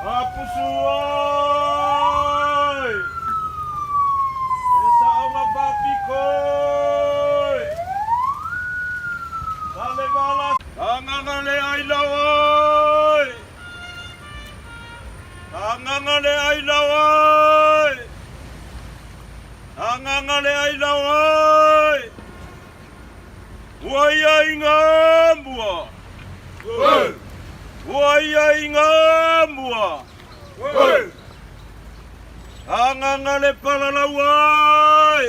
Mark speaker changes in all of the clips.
Speaker 1: Apusu oi! E saonga whapikoi! Talevala Tanganga le ai lau oi! Tanganga le ai lau oi! Tanganga le ai lau oi! Ua ia i ngā mua! Ua ia i ngā mua! Tanganga le palalau ai!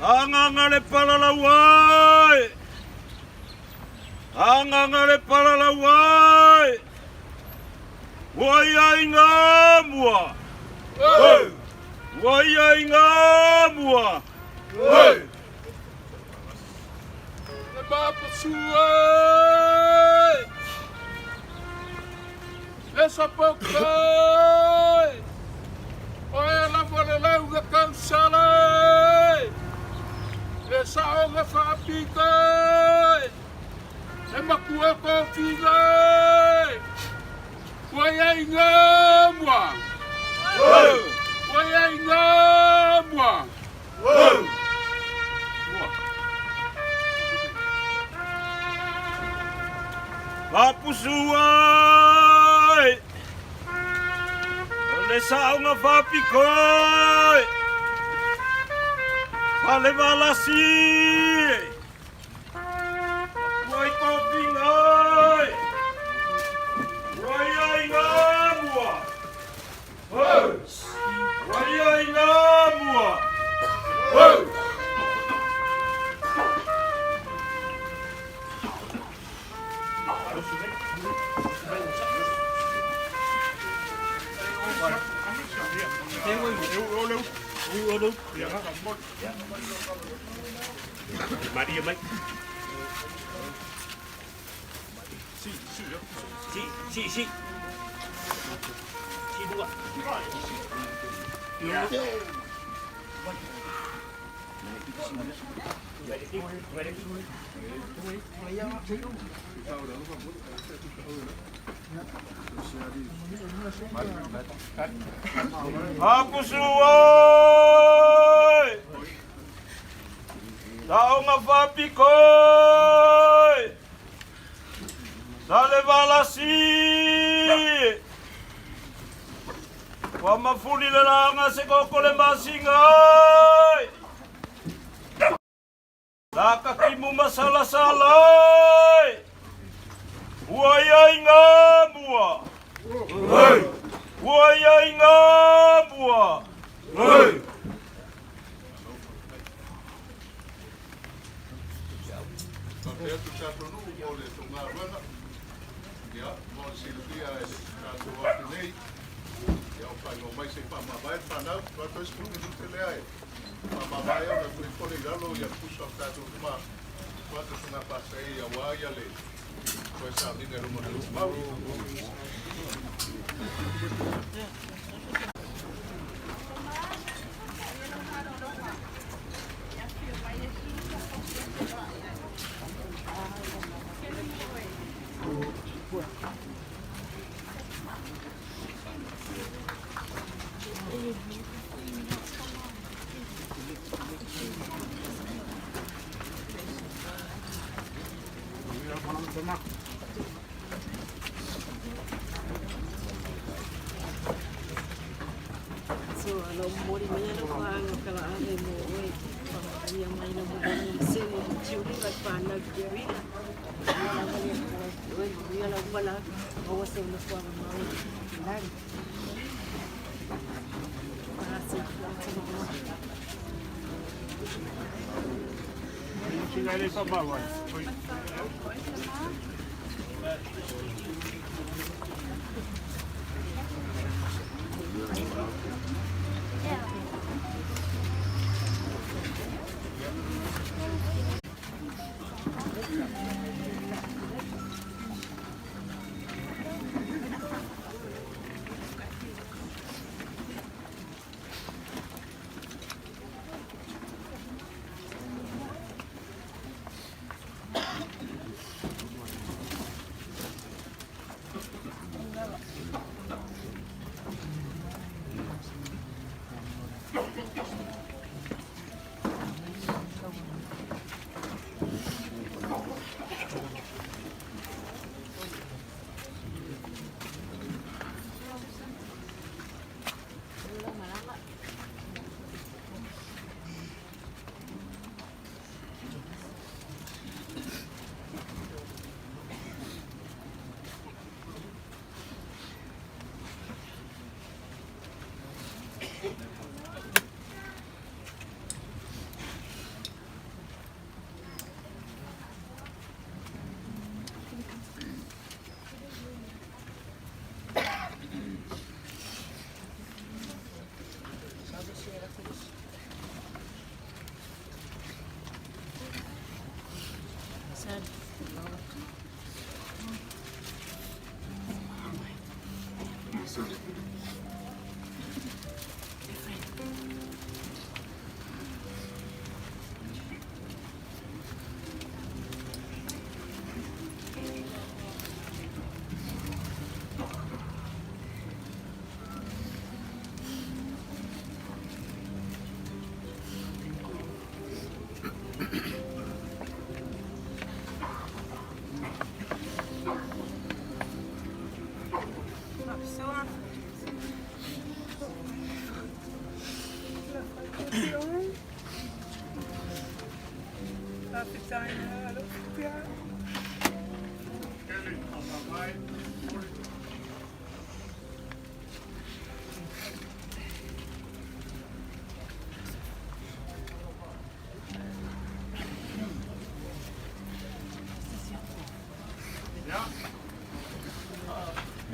Speaker 1: Tanganga le palalau ai! Tanganga le palalau ai! Ua ia i ngā mua! Ua ia i ngā mua!
Speaker 2: Le mapasu ai! Le sapokai! Oe lava le lauga tausala e! Le saoga faapito e! Le makua kofiga e! Ua i ai ngā mua! Ua i ai ngā mua!
Speaker 1: Papusu ai! O le saonga whapikoi! Fale valasi! Wai kōwhinga ai! Wai ai ngā mua! Wai ai ngā mua!
Speaker 3: Maria mai. Si, si, si. Si dua.
Speaker 1: Apusu oi! Taonga whapikoi! Salevalasi! Ua mafuli le laga se koko le masinga oi! masalasala e. Ua i ai ngā mua. Ua i ai ngā mua.
Speaker 2: Faapea atu tatou nuu mo le tou galuega, ia, mo le silafia e le tatou atu nei, ia, o faailoa mai se i faamavae le fanau, faatoa isi 10 minute lea e faamavae ona toe fole i lalo ia le pusa o tatou tama, faatoa soga faasei aua ia le toe sauniga i luma o le Alii mau.
Speaker 4: So, alo momoli mai lau agaga kalaave mo oe, faamanuia mai lau malaga ma sene i Julie ma le fanau i Tutuila. Manuia lava le Atua i oe, manuia lau malaga, maua se nofoaga mau i lagi.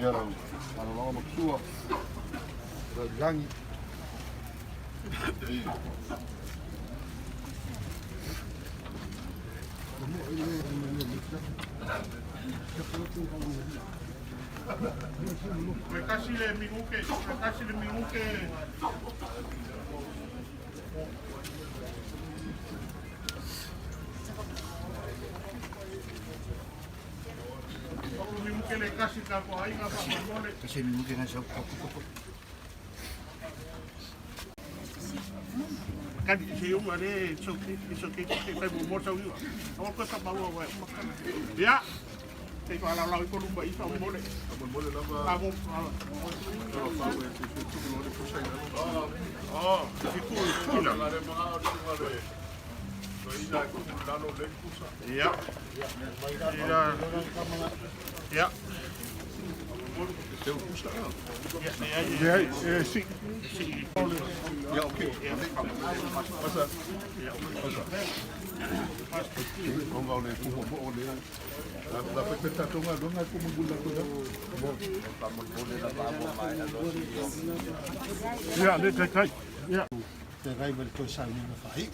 Speaker 2: Ia lau malologa matua, lau lagi.
Speaker 5: Toe tasi le minute, toe tasi le minute. O minute le kasi tatou aiga faamolemole. Kani, se uma le, it's okay, it's okay, te fai mo sau iwa. Aua koe whamaua wai uma kana. Ia, te whaalalau i ko luma i whaumole.
Speaker 2: Faamolemole lava.
Speaker 5: Amo,
Speaker 2: Lau fau e te te tuku loa le pusa i lalo.
Speaker 5: oh, si tu i tuna.
Speaker 2: Le magao le tuga le
Speaker 5: Ia. Ia. Ia.
Speaker 2: Ia, e si. Ia, okei. Pasa. Pasa. Onga o le kumu mo o le. La fa te tatonga longa kumu bula ko da.
Speaker 5: Ia, le tai tai. Ia.
Speaker 6: Feagai ma le toe sauniga faaiu.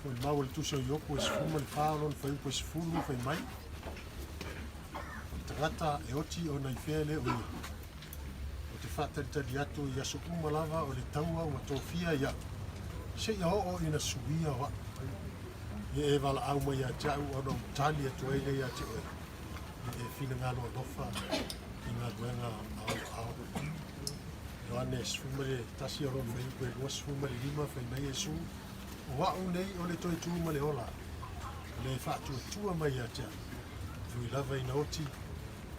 Speaker 6: Molimau a le Tusi o Iopu e 14 o lona fuaiupu e 10 fai mai, O le tagata e oti ona i fea lea o ia, ou te faatalitali atu i aso uma lava o le taua ua tofia iaʻu, seia oo ina suia o a'u. Ia e valaau mai ia te a'u ona ou tali atu ai lea ia te oe, ia e finagalo alofa i galuega a ou aao. Ioane 11 o lona fuaiupu e 25 fai mai Iesu, O a'u nei o le toe tu ma le ola, o le faatuatua mai ia te a'u, e ui lava ina oti,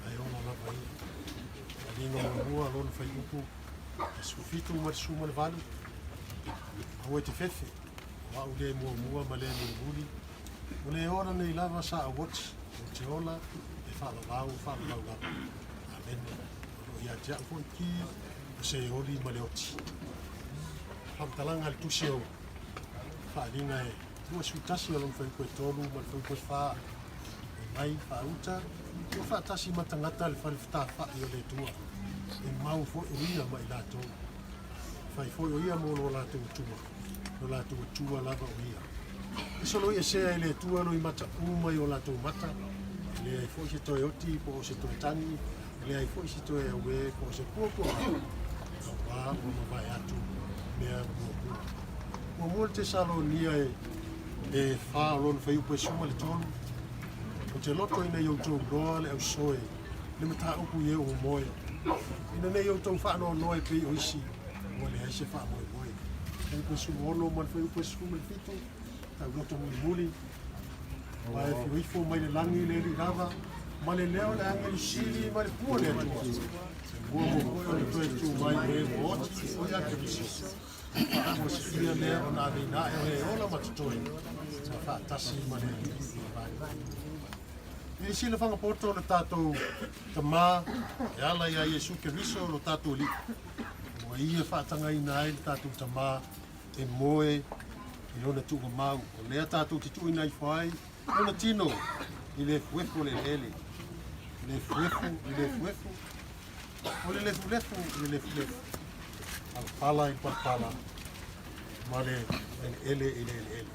Speaker 6: ae ola lava ia. Taliga muamua lona fuaiupu e 17 ma le 18, Aua e te fefe, o a'u le muamua ma le mulimuli, o le ola nei lava sa au oti, ou te ola e faalavau faalavau lava. Amene. O lo o ia te a'u foi ki o se oli ma le oti. Faamatalaga a le Tusi o Faaaliga e 21 o lona fuaiupu e 3 ma le fuaiupu e 4, E mai faauta ua faatasi ma tagata le fale fetafa'i o le Atua, e mau foi o ia ma i latou. E fai foi o ia mo lo latou Atua, lo latou Atua lava o ia. E soloiesea e le Atua loimata uma i o latou mata, e leai foi se toe oti po o se toe tagi, e leai foi se toe auē po o se puapuaga, auā ua mavae atu mea muamua. Muamua le Tesalonia e e fa o lona fuaiupu e 13, Ou te loto ina ia outou loa le ausoe le mataupu i e ua moe, ina nei outou faanoanoa e pei o isi ua leai se faamoemoe. Fuaiupu e 16 ma le fuaiupu e 17, Tauloto mulimuli, ma e afio ifo mai le lagi le alii lava, ma le leo o le agelu sili ma le pua o le Atua, e mua mo koe o le toe tu mai o e ua oti o ia Keriso. Faafuasifia lea ona aveina ae o e ola ma totoe ma faatasi ma le Alii i le vaivai. I le silafaga poto o le tatou Tama e ala iā Iesu Keriso lo tatou Alii, ua ia faatagaina ai le tatou Tama e moe i lona tuugamau, o lea tatou te tuuina ifo ai lona tino i le efuefu o le eleele, i le efuefu i le efuefu, o le lefulefu i le lefulefu, palapala i le palapala, ma le eleele i le eleele.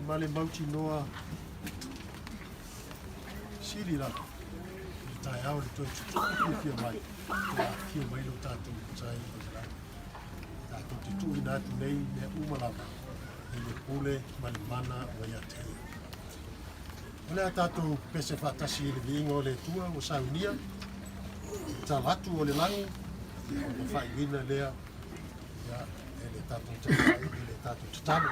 Speaker 6: Ma le mautinoa sili lava i le taeao le toe tutupu fiafia mai, toe afifio mai lo tatou Matai o le lagi. Tatou te tuuina atu nei mea uma lava i le pule ma le mana ua ia te ia. O le a tatou pese faatasi i le viiga o le Atua ua saunia, le tala atu o le lagi, ona faaiuina lea ia, e le tatou taitai i le tatou tatalo.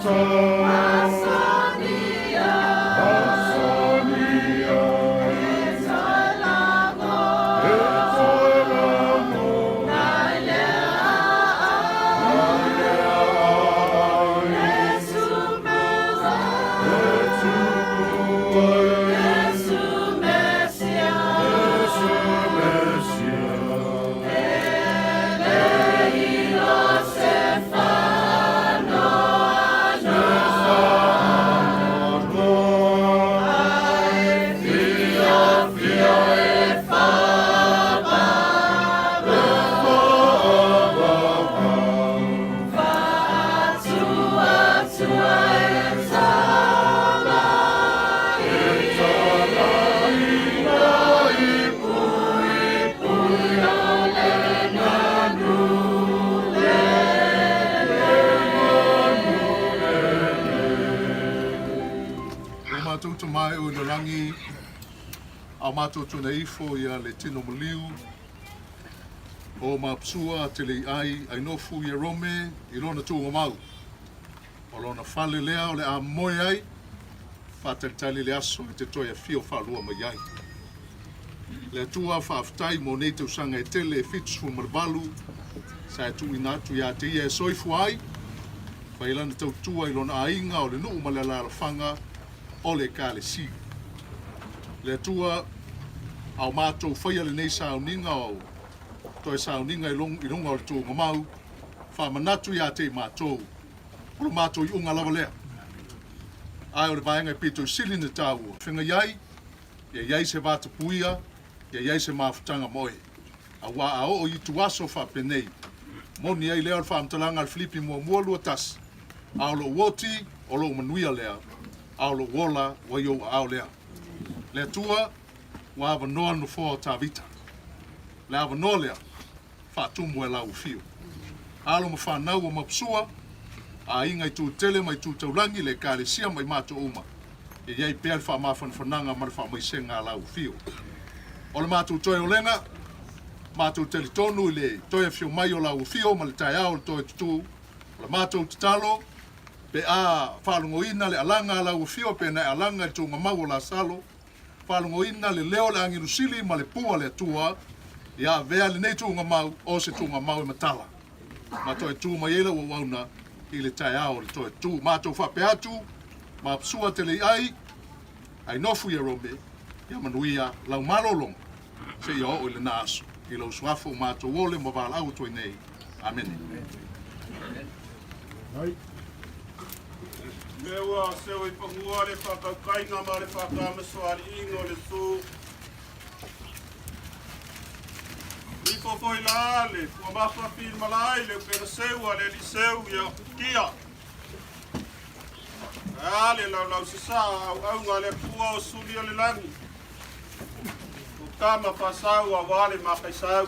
Speaker 2: Lo matou Tama e o i le lagi, a o matou tuuina ifo ia le tino maliu o Mapsua Teleiai Ainofu Ierome i lona tuugamau. O lona fale lea o le a moe ai, faatalitali le aso e te toe afio faalua mai ai. Le Atua, faafetai mo nei tausaga e tele e 78 sa e tuuina atu ia te ia e soifua ai, fai lana tautua i lona aiga o le nuu ma le alaalafaga o le Ekalesia. Le Atua, a o matou faia lenei sauniga o toe sauniga i luga o le tuugamau, faamanatu ia te i matou, o lo matou iuga lava lea. Ae o le vaega e pito i sili ona taua, feagai ai, ia i ai se vatapuia, ia i ai se mafutaga ma oe. Auā a oo i ituaso faapenei, moni ai lea o le faamatalaga a le Filipi muamua 2:1, A o lou oti, o lou manuia lea, a o lou ola, ua i ou aao lea. Le Atua, ua avanoa le nofoa o Tavita. Le avanoa lea, faatumu e lau afio. Alo ma fanau ua maposua, aiga i tu tele ma i tu taulagi, le Ekalesia ma i matou uma, e i ai pea le faamafanafanaga ma le faamaisega a lau afio. O le matou toe olega, matou talitonu i le toe afio mai o lau afio ma le taeao o le toe tutū, o le matou tatalo, pe a faalogoina le alaga a lau afio pe na e alaga i le tuugamau o Lasalo, faalogoina le leo o le agelu sili ma le pua a le Atua, ia avea lenei tuugamau o se tuugamau e matala, ma toe tu mai ai lau auauna i le taeao o le toe tu. Matou faapea atu, Mapsua Teleiai, Ainofu Ierome, ia manuia lau malologa seia oo i lena aso, i lou suafa ua matou ole ma valaau atu ai nei. Amene.
Speaker 1: Me ua seu i pagua le whakaukaiga ma le whakamasoaliiga o le Su. Ifo foi la le fuamafa fi malai le upega seu a le liseu ia kukia. A le laulau sasa au au ngā le pua o suli o le langi. O kama whasau a wale makaisau.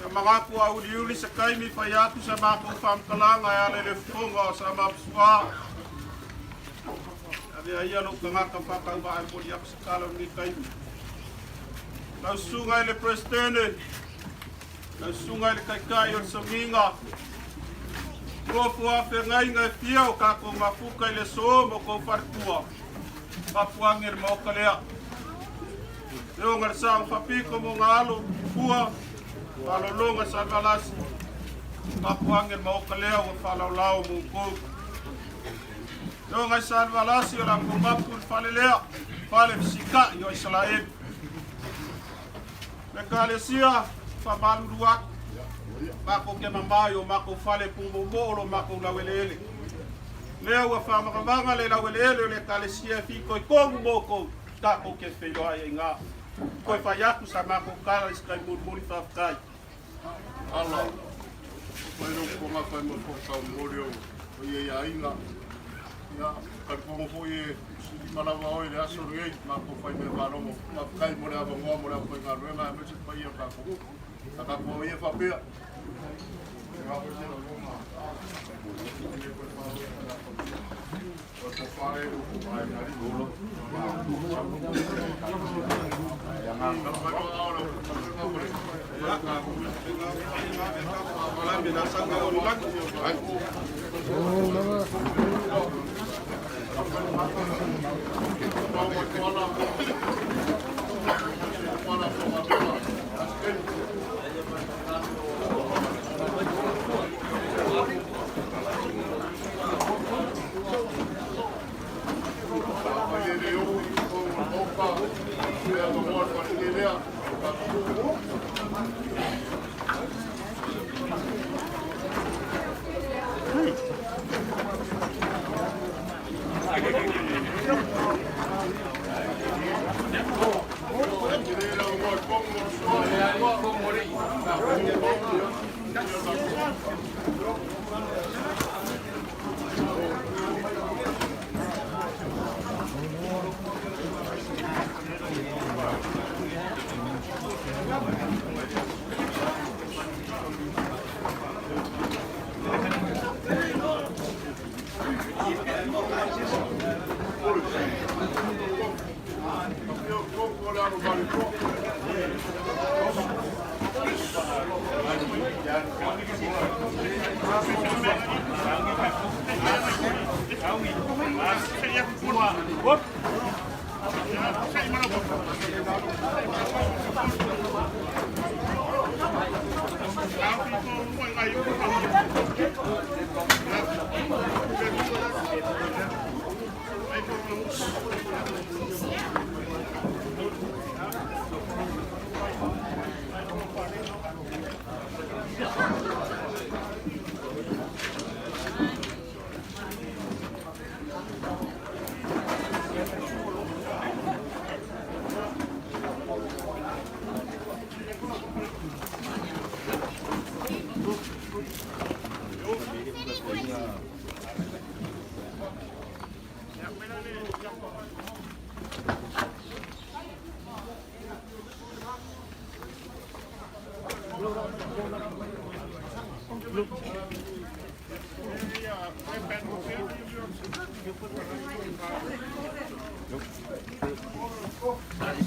Speaker 1: Ia magaku a uliuli se kaimi fai atu sa makou faamatalaga e ala i le fofoga o sa mapusuā. Avea ia lou tagata faatauvaa e momoli atu se tala o lenei taimi. Lau susuga i le Peresetene, lau susuga i le Taitai o le Sauniga, nofo a feagaiga e fia o tatou mafuta i le aso ma outou faletua, mafuangi e le Maota lea. Leoga le sao faapito mo ngā alo, fua, faalologa Salevalasi, mafuangi e le Maota lea ua faalaolao mo outou. Leoga i Salevalasi o le a kou mapu i le fale lea, fale fesita'i o Isalaeli. Le Ekalesia, faamalulu atu, matou te mamao i o matou fale pumoomoo lo matou laueleele. Lea ua faamagamaga le laueleele o le Ekalesia e fitoitonu mo outou, tatou te feiloai ai iga. Toe fai atu sa matou tala i se taimi mulimuli. Faafetai.
Speaker 2: Ala, mai lou fofoga fai mo le taumolimoli o paia i aiga. Ia, talitonu foi e silima lava oe i le aso lenei, matou fai mea malogo. Faafetai mo le avanoa mo le aufaigaluega aemaise le paia o le tatou nuu. Sa tatou ia faapea.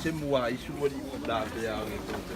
Speaker 7: Se mua i sua li la pe a nge ko te.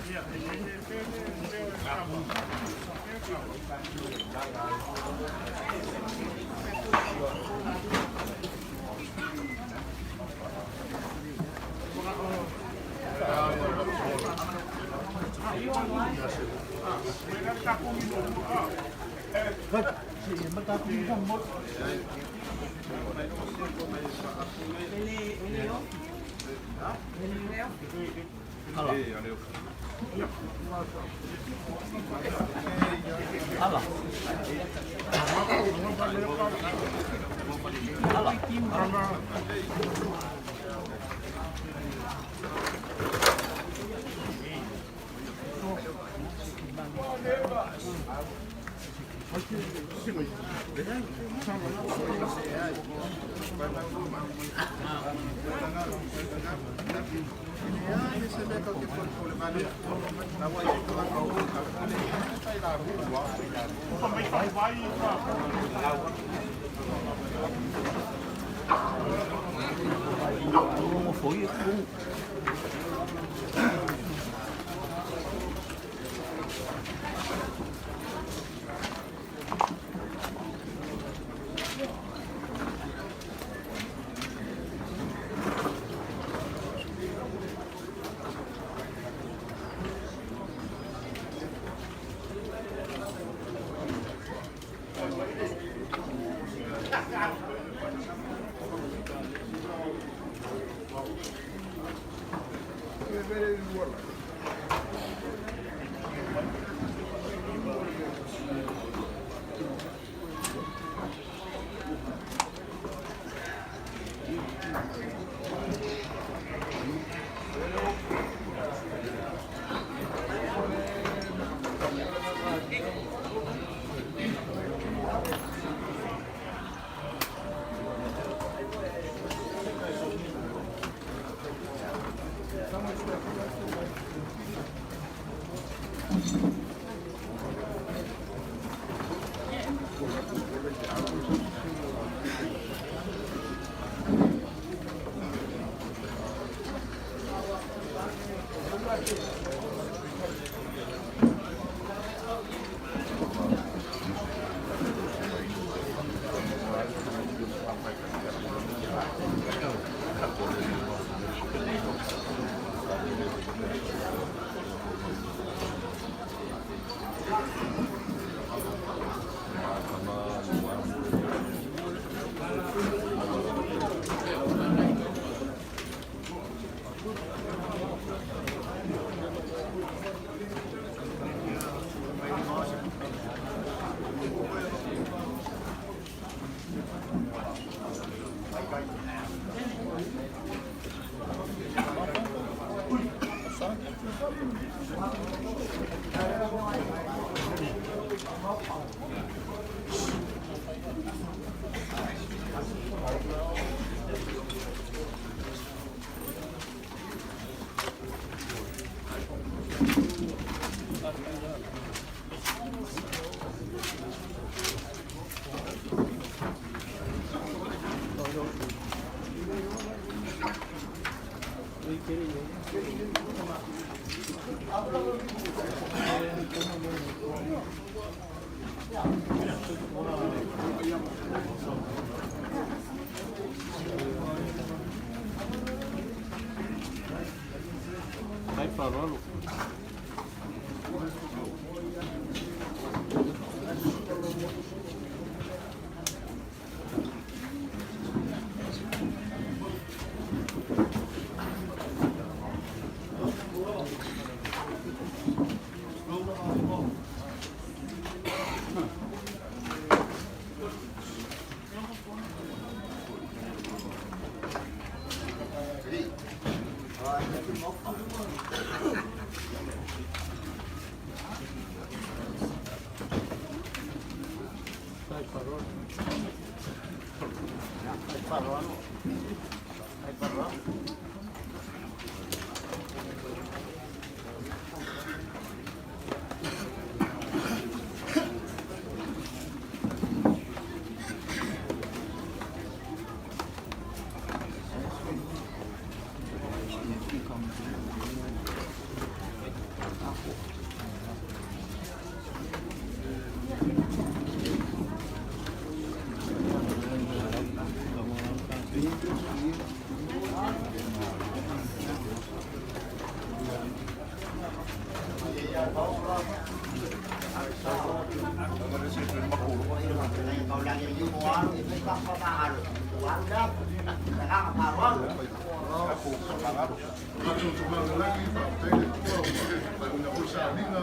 Speaker 2: Tatou Tumalelagi, faafetai le Atua ua faaiuina foi sauniga,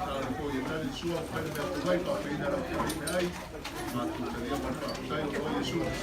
Speaker 2: sa le foi e tali le sua ma fai le mea tumai, faafeina lau Afioga i meai, matou talia ma le faafetai o oe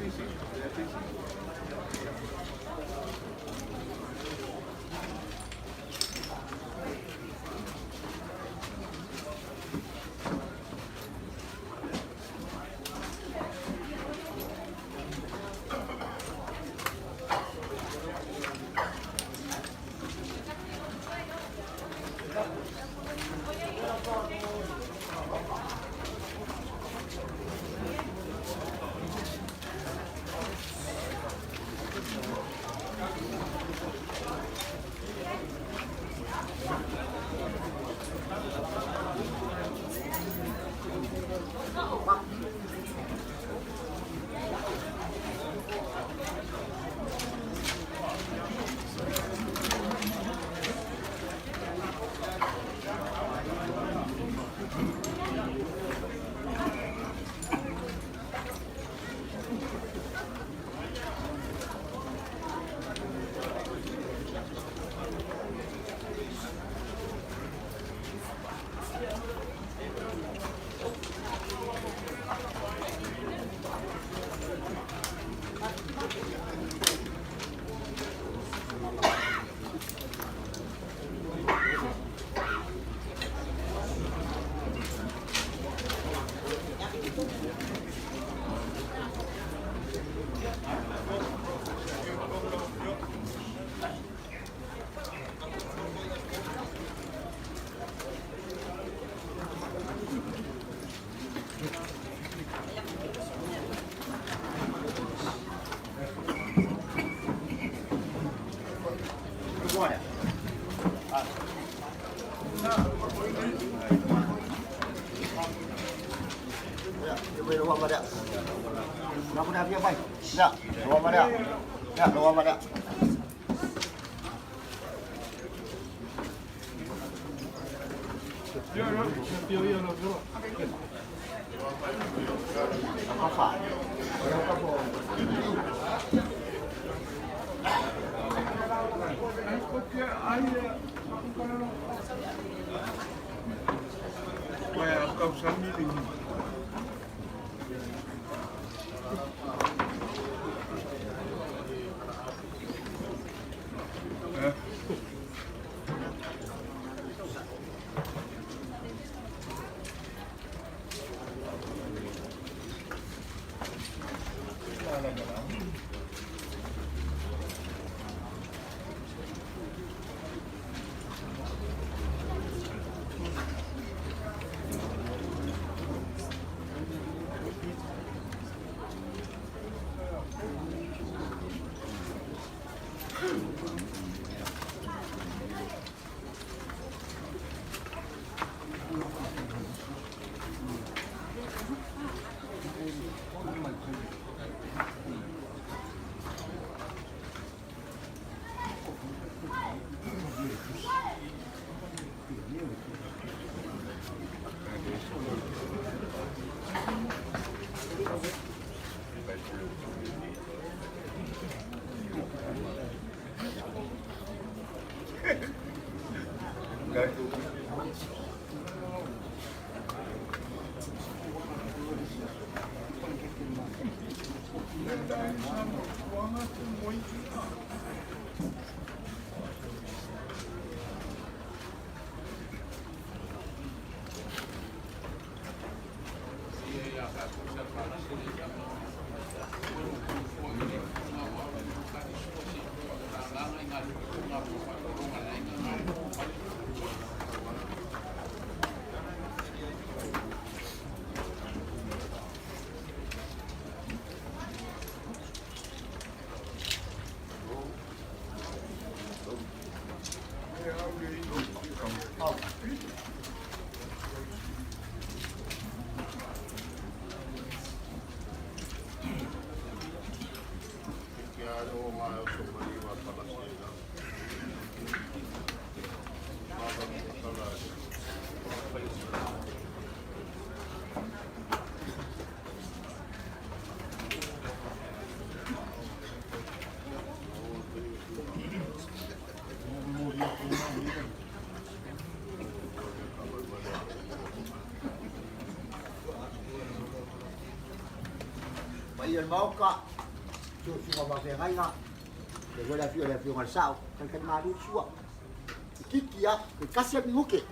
Speaker 2: Iesu.
Speaker 8: Paia o le Maota, susuga faafeagaiga, le foi le afio i le Afioga i le Sao, talitalimalu le sua. Itiiti lava, toe tasi lava le minute.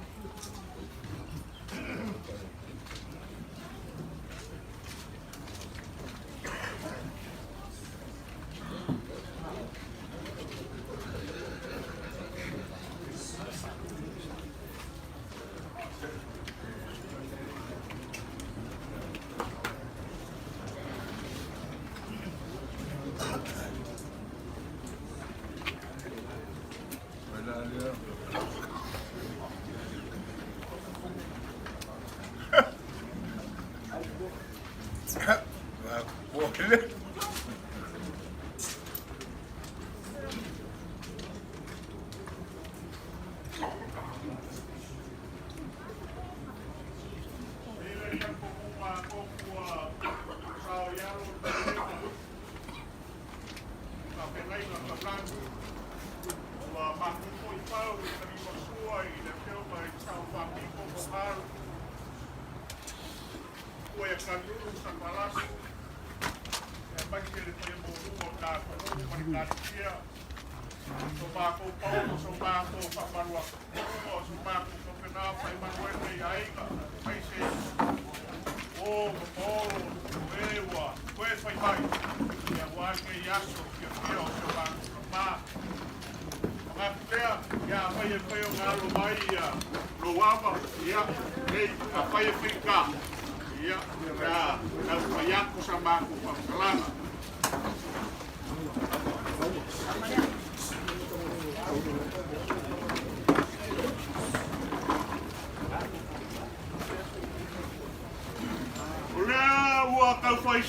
Speaker 5: Atua tau fai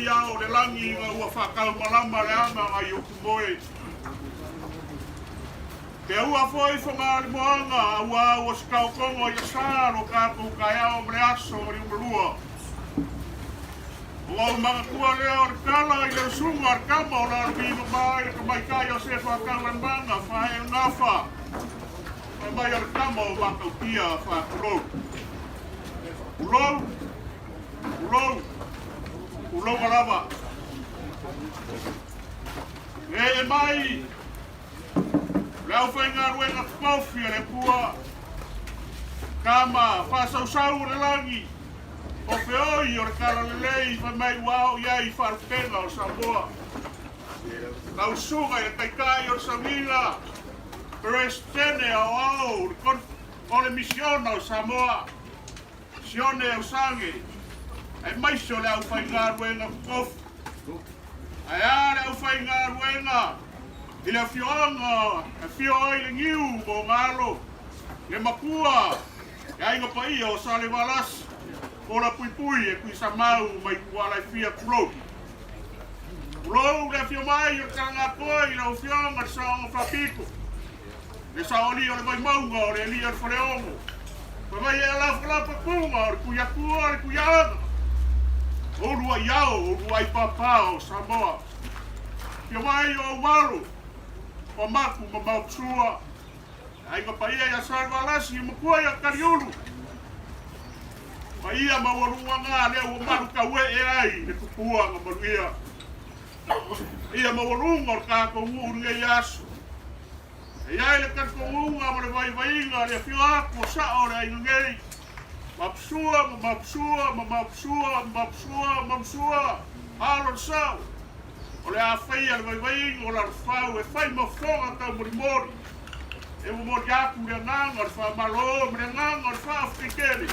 Speaker 5: ao o le lagi ina ua faataumalama le aga nai utumoe. Ke ua foi fonga le moaga auā ua sekaotogo i asā lo tatou taeao ma le aso ma le umalua. O au magatua lea o le tala i le usuga a le tama o lalumi mamā i le tamaitai o Sefa Taulemaga faegafa. Fai mai o le tama o Matautia faatulou. Ulou, ulou, ulouga lava. E mai le aufaigaluega totofi a le Atua, tama faasausau o le lagi, o feoi o le talalelei fai mai ua ao i ai i faalupega o Samoa. Lau susuga i le Taitai o le Sauniga, Peresetene Aoao o le Misiona o Samoa, Sione Ausage, aemaise o le aufaigaluega totofi. Ae a le aufaigaluega i le afioaga e afio ai le Niu ma ona alo, le Makua, le Aiga Paia o Salevalasi, Ola Puipui e Tuisamau mai Tuala e fia tulou. Tulou le afio mai o le Talagatoa i lau afioga le Saoga Faapito, le Saoalii o le Vaimauga o le Alii o le Faleono, fai mai e alafalafa tuga o le Tuiatua o le Tuiaaga, o uluai ao o uluai papa o Samoa. Afio mai o Aualo, o Maku ma Maopsua, Aiga paia ia Salevalasi, matua ia Kaliulu. Paia maualuga ngā lea ua malu tauee ai le tupua na manuia. Ia maualuga o le tatou nuu i lenei aso. E i ai le talitonuga ma le vaivaiga le afio atu o sao o le aiga nei. Mapusua ma mapusua ma mapusua ma mapusua ma mapusua alo le sao. O le a faia le vaivaiga o Lalofau e fai ma fofoga taumolimoli. E momoli atu le agaga o le faamalo ma le agaga o le faafetai tele.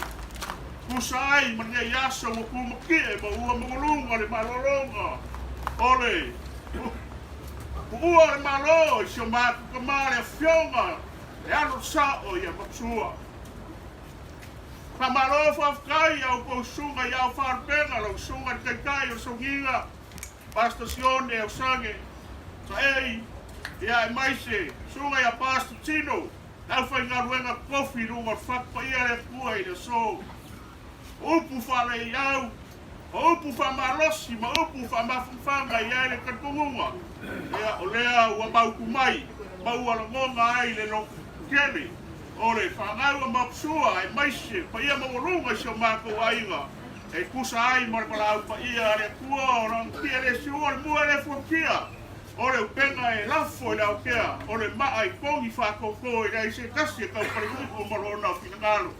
Speaker 5: Tusa ai ma lenei aso ua tumatie ma ua maualuga le malologa o le tuua o le Malo i si o matou tama le afioga le alo sao ia Matusua. Faamalo faafetai i a outou susuga i ao faalupega, lau susuga i le Taitai o le Sauniga, Pastor Sione Ausage, Saei, ia aemaise susuga ia Pastor Tino, le aufaigaluega tofi i luga o le fatu paia le Atua i le aso. O upu faaleiau, o upu faamalosi ma upu faamafanafana i ai le talitonuga, ia o lea ua mautu mai ma ua lagona ai le lototele o le fanau a Maposua aemaise paia maualuga i si o matou aiga e tusa ai ma le valaau paia a le Atua o lana tia le siua le mua le fuatia o le upega e lafo i le aotea o le maa i togi faatōtō i leai se tasi e taupaleu'u ma lona finagalo.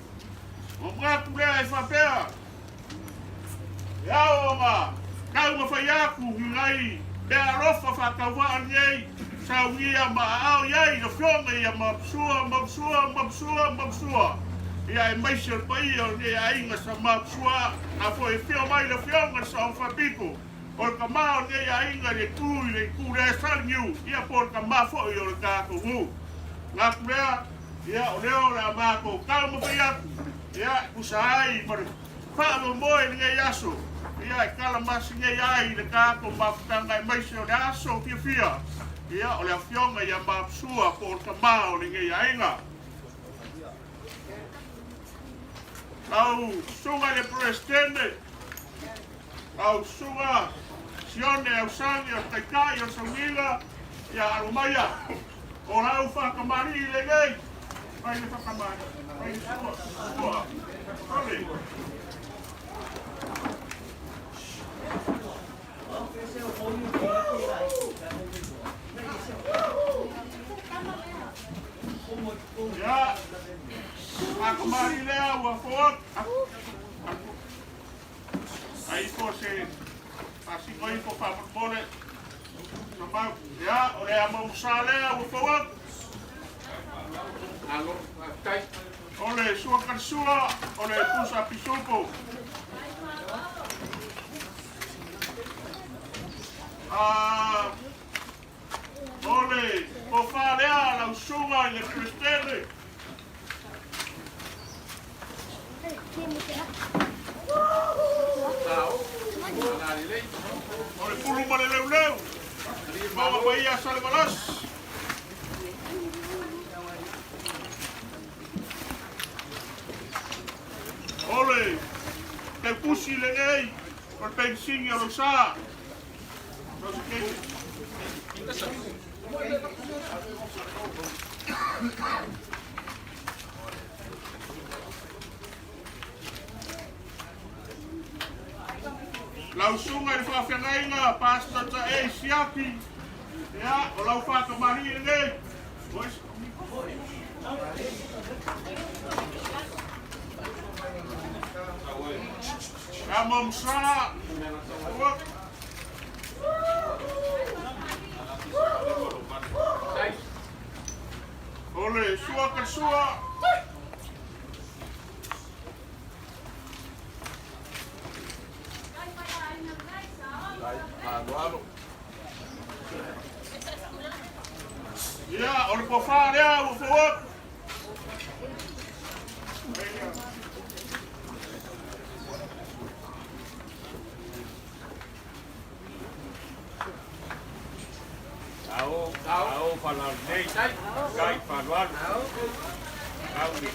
Speaker 5: O manatu lea e faapea e ao ona taumafai atu i nai mea alofa faatauvaa lenei saunia ma aao i ai le afioga ia Mapusua, Mapusua, Mapusua, Mapusua, ia aemaise o le paia o lenei aiga sa Mapusua. A foi e afio mai le afioga le Saoga Faapito o le tama o lenei aiga i le itu i le itu lea e Saliniu, ia po o le tama foi o le tatou nuu. Manatu lea, ia o lea o le a matou taumafai atu, ia e tusa ai ma le faamoemoe i lenei aso, ia e talamasina ai le tatou mafutaga aemaise o le aso fiafia, ia o le afioga ia Mapusua po o le tama o lenei aiga. Lau susuga i le Peresetene, lau susuga Sione Ausage o le Taitai o le Sauniga, ia alo maia o lau faatamalii lenei, fai le faatamalii, fai le sua, sua, ole. Ia, faatamalii lea ua foa, ai ifo se faasino ifo faamolemole. Samau, ia, o le a maumusa lea ua fou atu.
Speaker 2: Alo, faafetai.
Speaker 5: O le sua kalisua, o le pusa pisupo. O le tofa lea lau susuga i le Peresetene. O le pulu ma le leuleu. Maua paia Salevalasi. O le teupusi lenei o le penisini o Lausa. Lau susuga i le faafeagaiga Pastor Taei Siaki, ia, o lau faatamalii lenei. Ia mo Msa, O le sua ka sua. Ia, o le pofā lea ua fou atu.
Speaker 3: Ao, ao falalei, kai falualu. Au ni,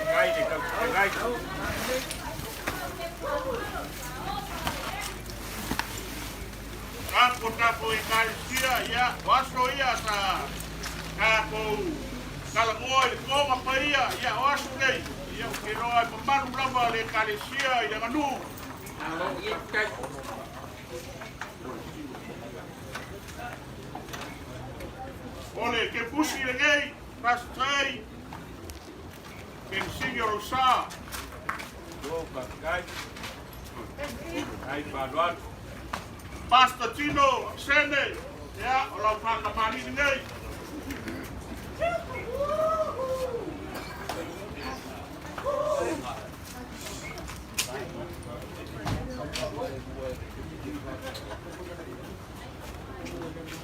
Speaker 3: kai le kau kai.
Speaker 5: Tapo tapo ekalesia, ia, o aso ia sa tatou talanoa i le toga paia, ia, o aso nei, ia, ou te iloa e mamalu lava le ekalesia i le aganuu. O le kepusi lenei, Pastor Penisini o lou sa.
Speaker 3: O kai. Kai falualu.
Speaker 5: Pastor Tino Sene, ia, o lau whakamalini nei.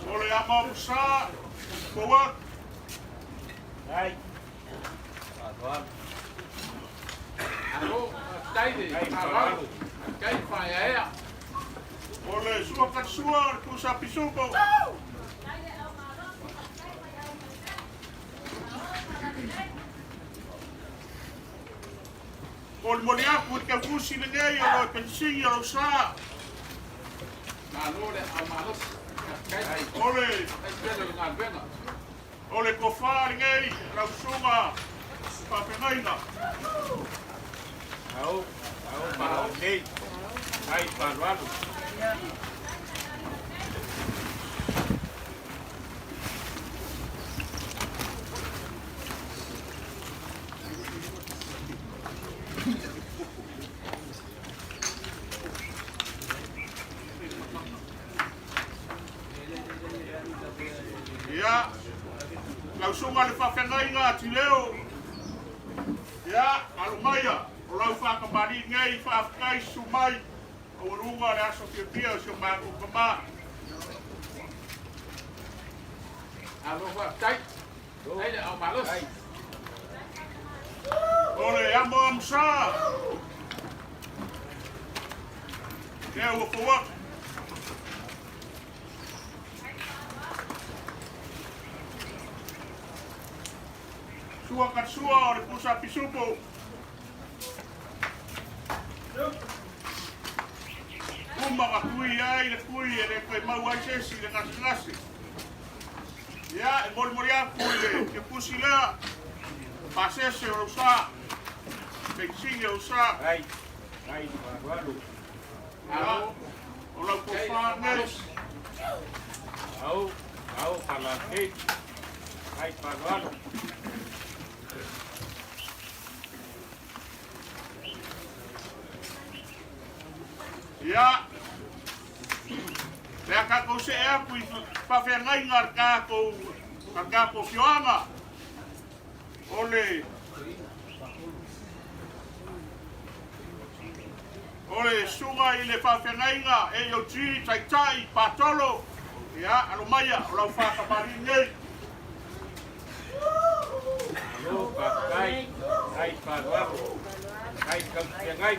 Speaker 5: O le ama o sa, koa.
Speaker 3: Kai. Falualu. Kai falualu.
Speaker 5: O le sua katsua o le pusa pisupo. O le moli aku i le kaufusi lenei o loe pensini o lau sa. O le kofa lenei lau suga faafegaina.
Speaker 3: Ao, ao falalei. Kai falualu.
Speaker 5: Ia, lau suga le faafeagaiga Atileo. Ia, alo maia, o lau whakamari nei whaafetai su mai o uruga le aso fiafia o si o matou tamā. O le amo amusa. Lea ua fou atu. Sua ka sua o le pusa pisupo. Uma ka kui ai le kui e le koe mau ai se isi le gasegase. Ia, e molimoli aku i le ke pusi lea. Pasese o lou sa. Peisini o lou sa.
Speaker 3: Kai, kai falualu.
Speaker 5: Ia, o lau tofa nei.
Speaker 3: Ao, ao falalei. Kai falualu.
Speaker 5: Ia, lea tatou see atu i faafeagaiga a le tatou a le tatou afioaga. O le o le susuga i le faafeagaiga AOG Taitai Patolo. Ia, alo maia, o lau faatamalii nei.
Speaker 3: Alo faafetai. Kai falualu. Kai kautiagai.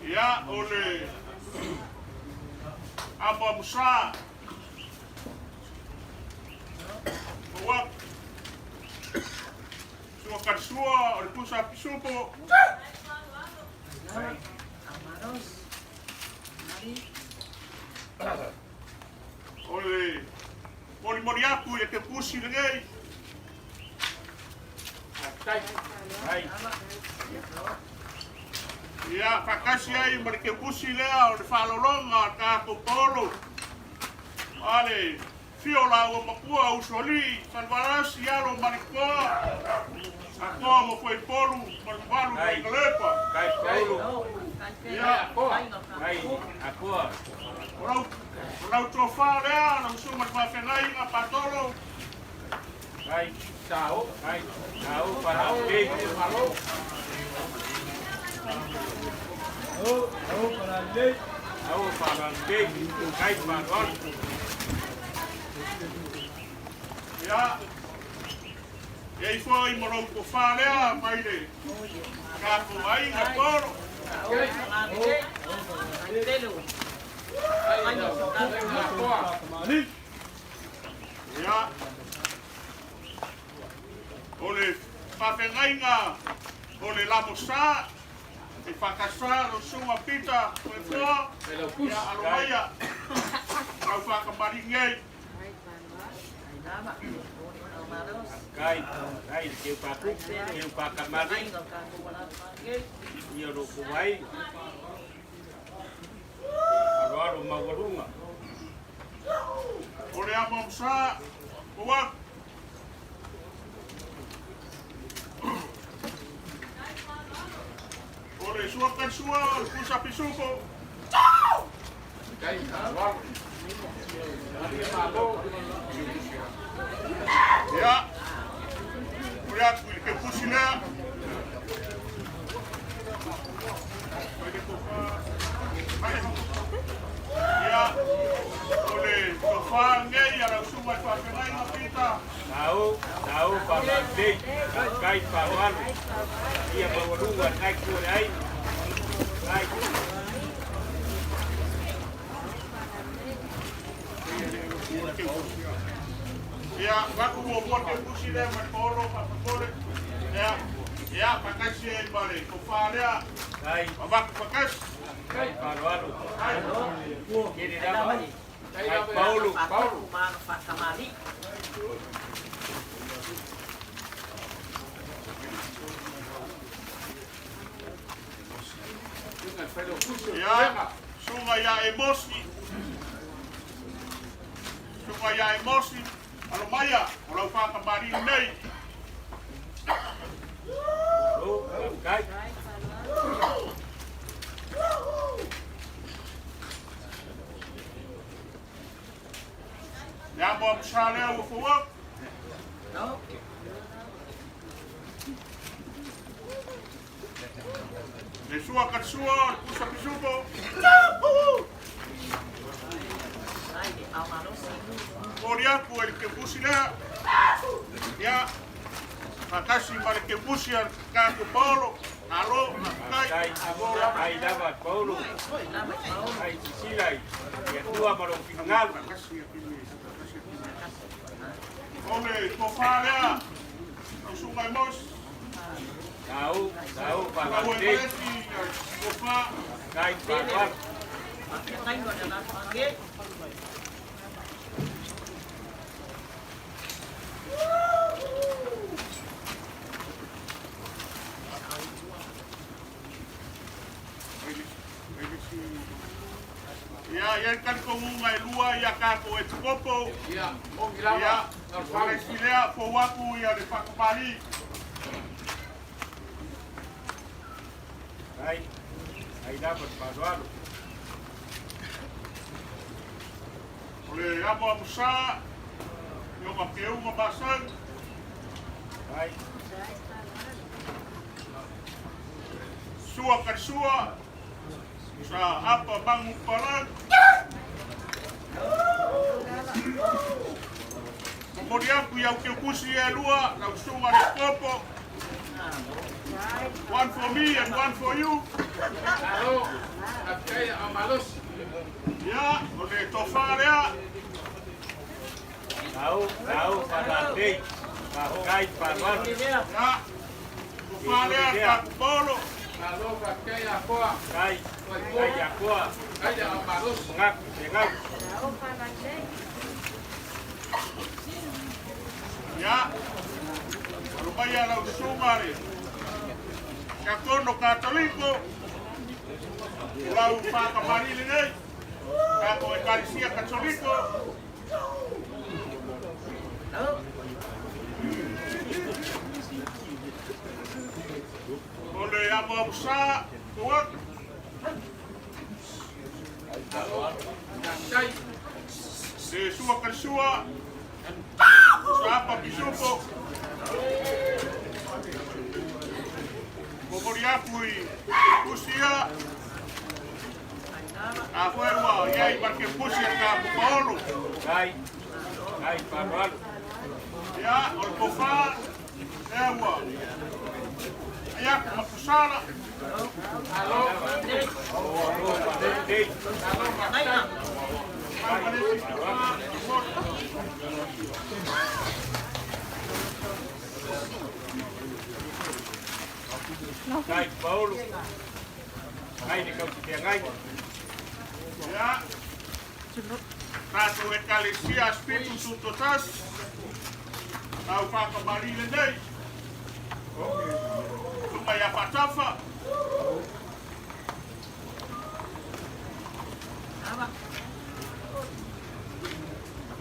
Speaker 5: Ia, o le amo amusa. Ua sua karisua o le pusa pisupo. O le molimoli atu i le keukusi lenei. Ia, faatasi ai ma le keukusi lea o le faaaloaloga a le tatou paolo, a le fio o laua matua usoalii, Salevalasi, alo ma le toa, atoa ma Fuaipolu ma le mamalu i Aiga Lepa. Ia, o lau, o lau tofa lea, lau susuga i le faafeagaiga Patolo. Ia, e ai foi ma lou tofa lea mai le tatou aiga Paolo. Ia, o le faafeagaiga o le Lamosa, e faakasa lau susuga Peter Toefoa, ia alo maia lau faakamalii nei. O le amo amosa, ua o le sua kaisua o le pusa pisupo. Ia, o le atu i le keukusi lea. Ia, o le tofa lenei a lau susuga i le faafeagaiga Pita. Ia, vaku muamua le keukusi lea ma le paolo faapapole. Ia, ia, faatasi ai ma le tofa lea. Avatu faatasi. Ia, susuga ia Emosi. Susuga ia Emosi, alo maia, o lau faakamalii lenei. Le amo amosa lea ua fou atu. Le sua karisua o le pusa pisupo. Moli atu e le keukusi lea. Ia, faatasi ma le keukusi a le tatou paolo. Malo, faafetai. O le tofa lea, lau susuga i Mos. Lau e malesi, tofa. Ia, ia le talitonuga e lua ia tatou epikopo. Ia, o le isi lea, fou atu ia le faakamalii. O le amo amosa, i o mapeuga masau. Sua karisua, sa apa mangu palang. Momoli atu i au keukusi e lua, lau susuga le kopo. One for me and one for you. Ia, o le tofa lea.
Speaker 3: Au, au, falalei. Kai faaaloalo.
Speaker 5: Ia, tofa lea tatou Paolo.
Speaker 3: Kai, kai Iakoa. Magaku segau.
Speaker 5: Ia, alo mai a lau susuga le Tiakono Katoliko, o lau faakamali lenei, tatou Ekalesia Katoliko. O le amoamosā tou atu. Le sua kalisua, Saapa Pisupo, momoli aku i pusi ia, a foi ua iai ma le pusi a ka Paolo.
Speaker 3: Kai, kai faaaloalo.
Speaker 5: Ia, o le tofa, lea ua ai aku ma pusala.
Speaker 3: Falalei.
Speaker 5: Mai ma le isi tofa, momoli.
Speaker 3: Kai Paolo. Kai le kausifeagai.
Speaker 5: Ia, tatou Ekalesia Spitu Tutotasi, lau faakamali lenei. Tuma ia faatafa.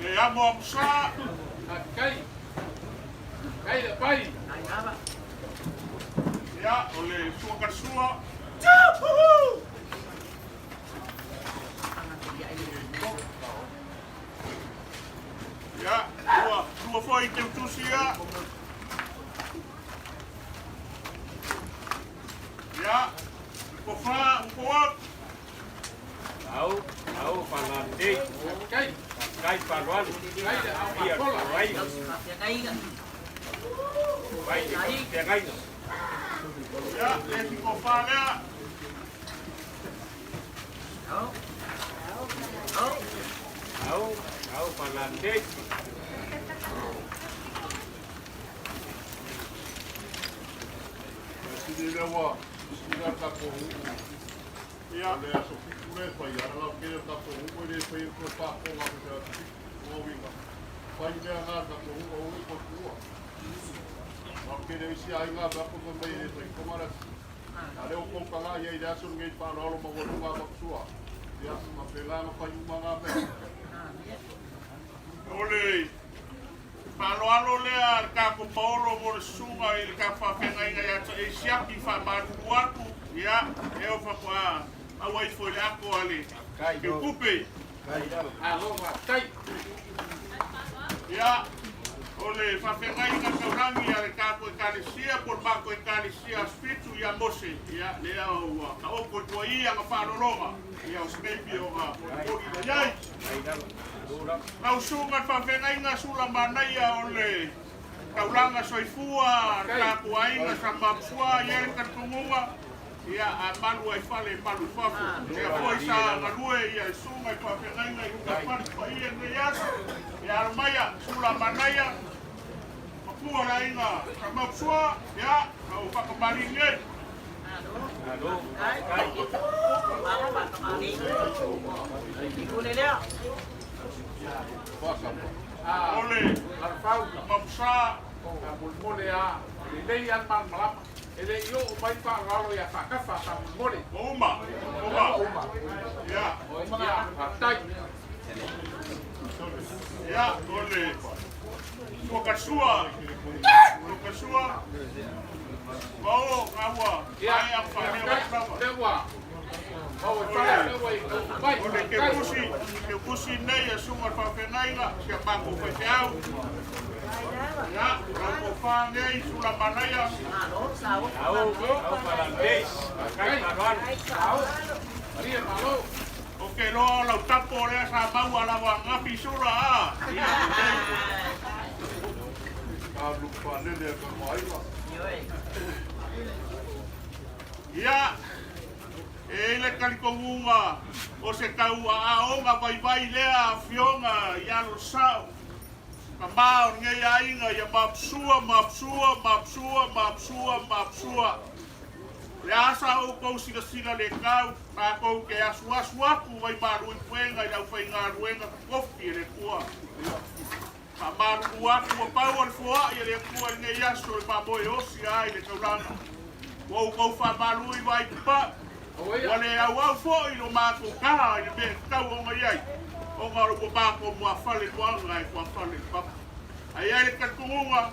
Speaker 5: Le amo amusā. Ia, o le sua kalisua. Ia, lua, lua foi teutusi ia. Ia, tofa upo atu.
Speaker 3: Au, au, falalei. Kai faaaloalo. Ia toaiga. Vai le kausifeagaiga.
Speaker 5: Ia, le isi tofa lea.
Speaker 3: Au, au, falalei.
Speaker 2: Sili lea ua sili lea tatou uu.
Speaker 5: Ia,
Speaker 2: O le aso 7 le fai, ana lau kele tatou uu e le fai e toe faafofoga atu i le aso 7. O uiga, fai mea ngā tatou uu au e koe. Ma kele isi aiga mea ko mai e le fai konga le A leo kou kanga ia i le aso ngei whaaloalo ma walunga ma kusua. Ia, ma pela na fai uma ngā mea.
Speaker 5: O le faaaloalo lea a le tatou Paolo mo le susuga i le tatou faafeagaiga ia te e siaki faamalulu atu, ia, e o faatoa maua ifo i le ato a le Keukupe. Ia, o le faafeagaiga taulagi a le tatou Ekalesia po o le matou Ekalesia Aso Fitu ia Mose, ia, lea ua taoto i tua i aga faalologa, ia o se taimi ona molimoli mai ai. Lau susuga le faafeagaiga Sulamanaia o le taulaga soifua a le tatou aiga sa mamusua i ai le talitonuga, ia, a malu ai fale, malu i fafo. Lea foi sa galue ia le susuga i faafeagaiga i luga fale paia lenei aso, ia alo maia Sulamanaia, mapua le aiga sa mamusua, ia, au faakamalini nei. O le mamusa. Ua uma, uma. Ia, ia, o le suakasua, suakasua. Ma o gaua, maea ma faaleo atu lava. O le keukusi, keukusi nei e susuga i le faafeagaiga, si a matou faifeau. Ia, lau tofa nei, Sulamanaia.
Speaker 3: Au, au, falalei. Kai faaaloalo.
Speaker 5: Ou te iloa o lau tapo lea sa maua lava ananafi Sula a. Ia, lelei.
Speaker 2: lupe faalele a Kalamaaiga.
Speaker 5: Ia, e i ai le talitonuga o se tauaaoga vaivai lea afioga i alo sao, tama o lenei aiga ia Mapusua, Mapusua, Mapusua, Mapusua, Mapusua. O le a sa outou silasila le tau, tatou te asuasu atu vaimalu i puega i le aufaigaluega totofi e le Atua. Faamalulu atu ua pau o le foai a le Atua i lenei aso e mamoe osi ai le taulaga. Ua outou faamalu i vaai papau, ua le auau foi lo matou taha i le mea e tatau ona i ai, ona ua matou muafale luaga e tuafale le papa. Ae i ai le talitonuga,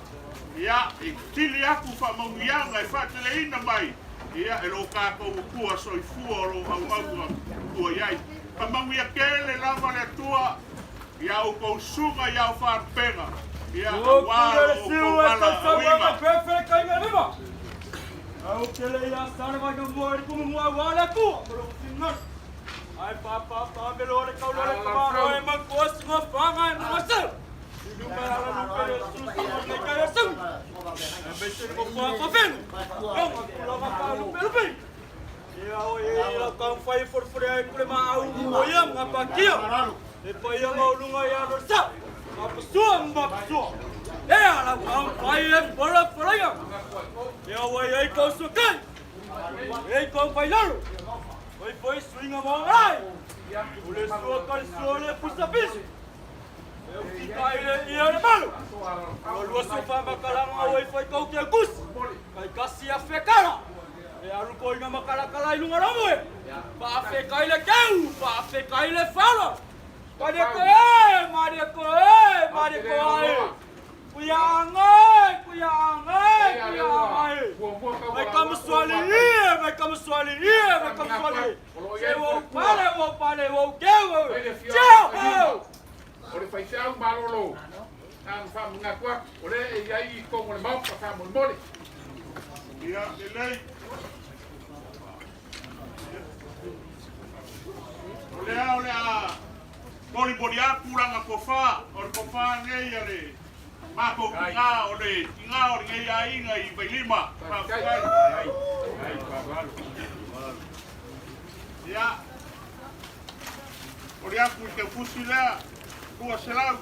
Speaker 5: ia, e sili atu faamanuiaga e faateleina mai, ia, e lo tatou Atua soifua o lo o auauna tua i ai. Faamanuia tele lava le Atua i a outou susuga i ao faalupega, ia, aua lo outou valaauina.
Speaker 2: O le faifeau malolo, na ona faamanatu atu, o lea e i ai i totonu o le Maota faamolemole.
Speaker 5: Ia, lelei. O lea o le a molimoli atu lana tofa, o le tofa lenei a le matou tina, o le tina o lenei aiga i Vailima. Faafetai. Ia, moli atu i teufusi lea, 200.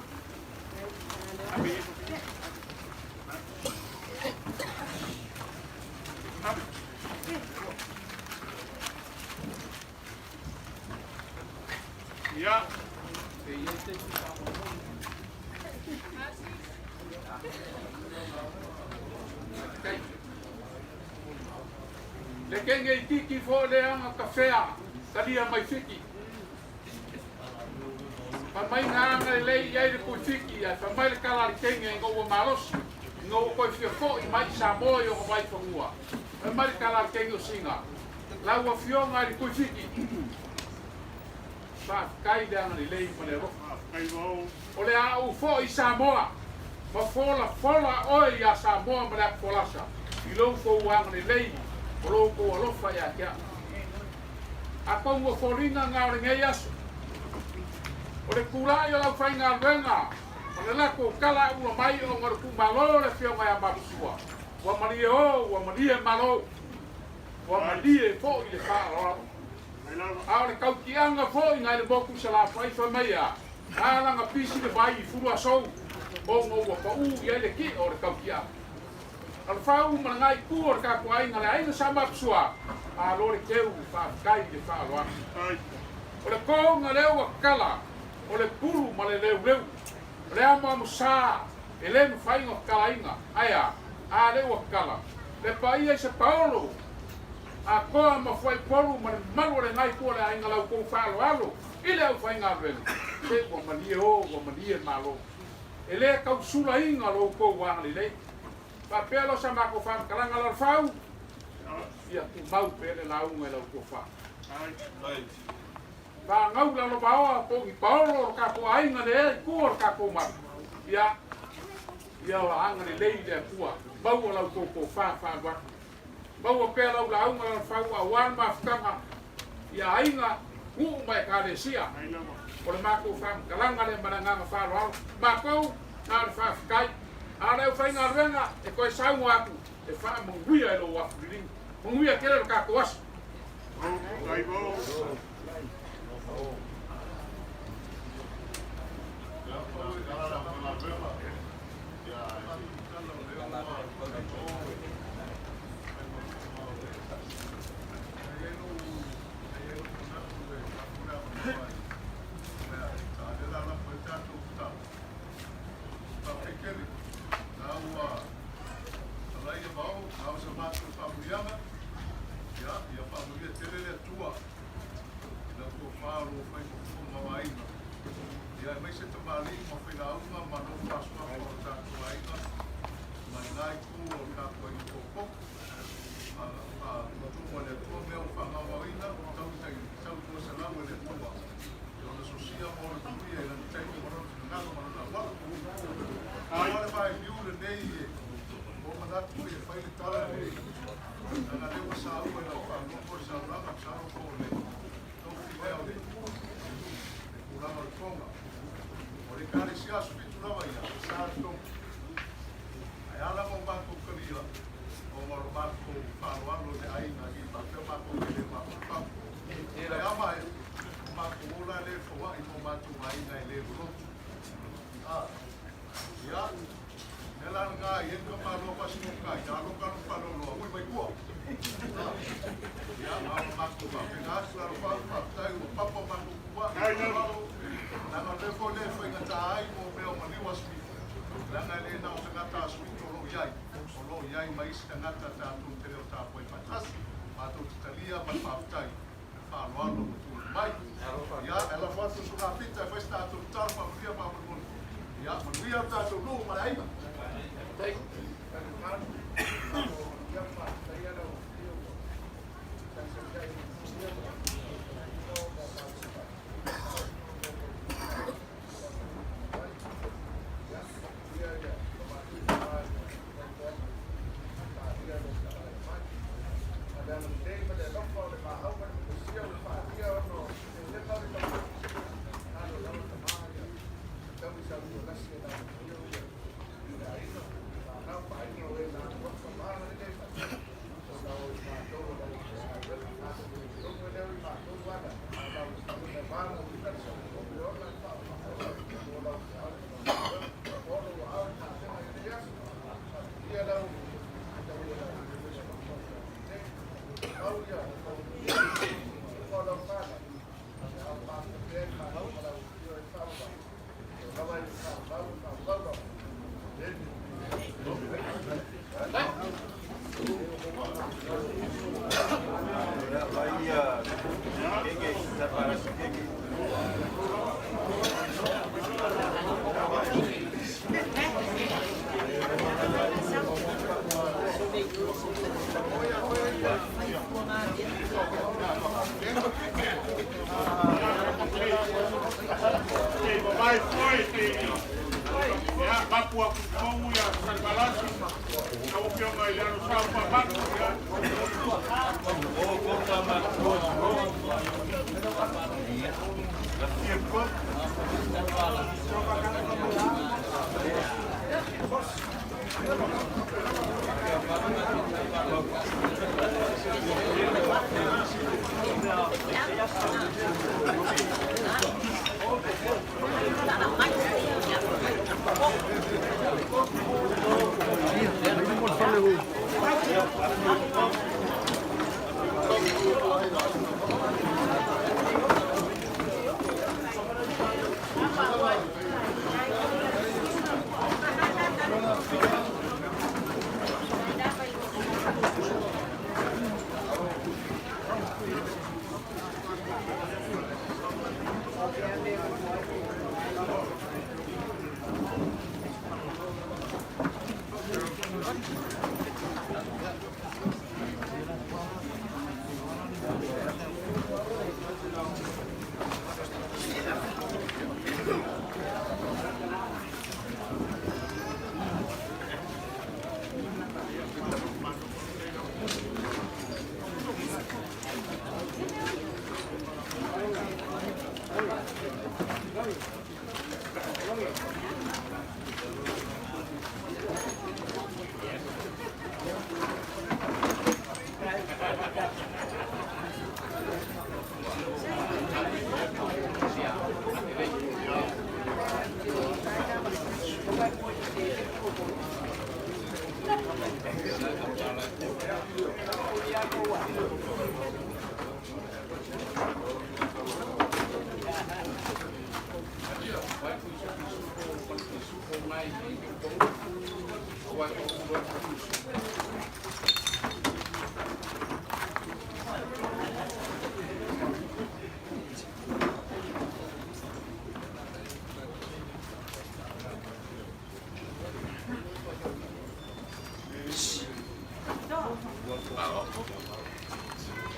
Speaker 5: Ia.
Speaker 2: Le kenge i tiki fo le anga kafea, talia mai fiki. Fa mai ngā anga le lei i ai le pui fiki, ai fa mai le kala le kenge i ngō malosi, i ngō koi fia fo i mai Samoa i o mai whangua. Fa mai le kala le kenge o singa. Lau afioga i le pui fiki. Faafetai le agalelei ma le alofa. O le a ou foi i Samoa, ma folafola oe iā Samoa ma le atufolasa i lo outou agalelei ma lo outou alofa ia te au. Atonu o foliga na o lenei aso, o le tulai o le aufaigaluega ma le latou tala ula mai ona o le tuumalo o le afioga ia Mapusua, ua malie o, ua malie malo, ua malie foi le faaaloalo. A o le tautiaga foi nai le motu i Salafai fai mai a, a laga pisi le vai i Fuluasou ona ua paū i ai le ki'a o le tautiaga. A le fau ma le gaitū o le tatou aiga le aiga Sa Mapusua, alo le teu faafetai i le faaaloalo. O le koga lea ua kala, o le pulu ma le leuleu, o le amoamosā e le mafai ona kalaina, ae a? A lea ua kala, le paia i se paolo, Atoa ma Fuaipolu ma le mamalu o le Ngai Tua o le Aiga la outou faaaloalo i le aufaigaluega, se ua malie o, ua malie malo. E le tau sulaina lo outou agalelei. Faapea loa sa matou faamatalaga Lalafau, ia tumau pea le lauga i la outou fa. Fanau lalovaoa po o ni paolo o le tatou aiga le i tua o le tatou malu, ia, ia agalelei le Atua, maua la outou tofa faalu atu. Maua pea lau lauga Lalafau aua le mafutaga i aiga, nuu ma Ekalesia. O le matou faamatalaga lea ma le agaga faaaloalo. Matou, na o le faafetai. A o le
Speaker 9: faigaluega e toe sauga atu e faamanuia i lou afu liliga. Manuia tele lo tatou aso.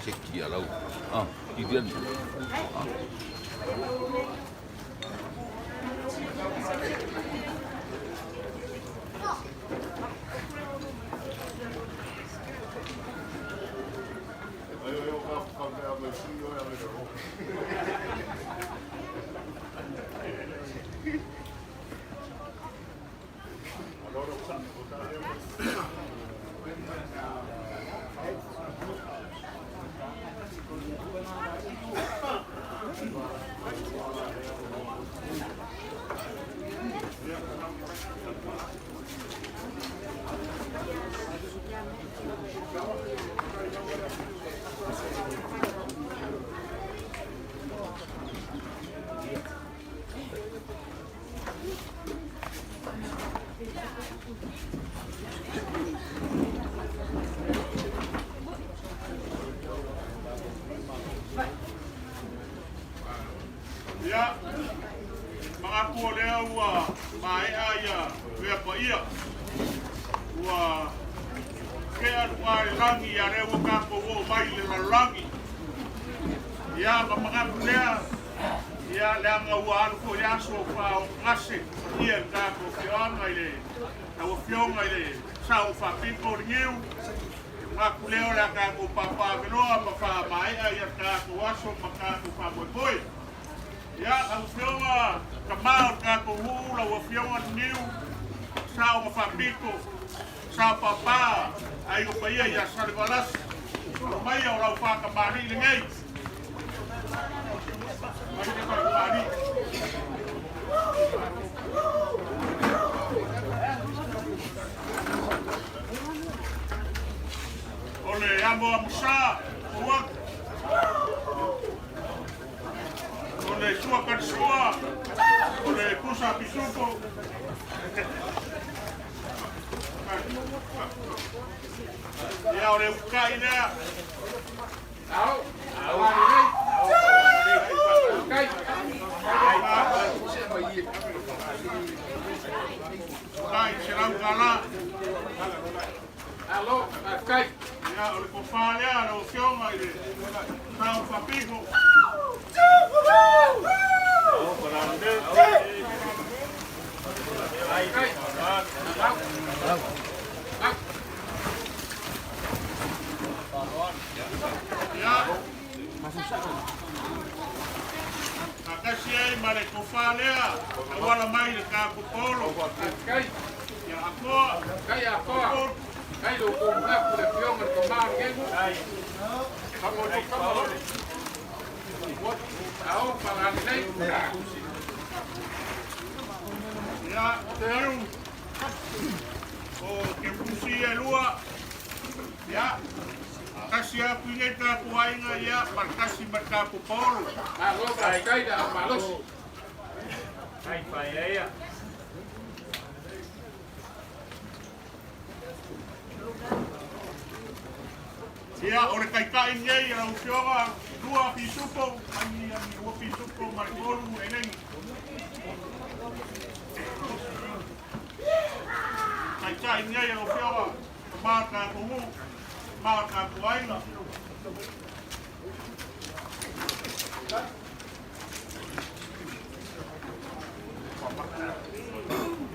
Speaker 7: Seki alau. Ah, Gideon. Ah.
Speaker 5: Ia, manatu o lea ua maea ia mea paia. Ua tea luga i le lagi, a o lea ua tatou oo mai i le lalolagi. Ia, ma manatu lea, ia, leaga ua alu foi le aso faaogase paia i le tatou afioaga i le lau Afioga i le Sao Faapito o le Niu. Manatu lea o le a tatou papaaveloa ma faamaea ia le tatou aso ma tatou faamoemoe. Ia, lau Afioga, tama o le tatou nuu, lau Afioga Liniu, Sao ma Faapito, Sao Papa, Aiga Paia ia Salevalasi, maia o lau faatamalii lenei. Mai le faatamalii. O le amo amusa, ua o le sua karisua, o le pusa pisupo. Ia, o le ukai lea.
Speaker 9: Ao, ao, kai.
Speaker 5: Kai, se lau tala.
Speaker 9: Alo, kai.
Speaker 5: Ia, o le kofa lea, lau Afioga i le Sao Faapito.
Speaker 9: Kai.
Speaker 5: Ia, faatasi ai ma le tofa lea, tauala mai le tatou polo.
Speaker 9: Kai.
Speaker 5: Ia akoa.
Speaker 9: Kai akoa. Kai lo ko ngaku le fionga le kamau ngegu. Kamo lo kamo lo. Ao, palani nei.
Speaker 5: Ia, te au. O ke pusi e lua. Ia, kasi atu i nei tatou aiga, ia, ma le kasi ma le tatou polo.
Speaker 9: Alo, kai da malosi.
Speaker 3: Kai pai
Speaker 5: Ia, o le taitai nei, lau Afioga, lua pisupo, mai lua pisupo ma le tolu eleni. Taitai nei, lau Afioga, ma tatou nuu, ma tatou aiga.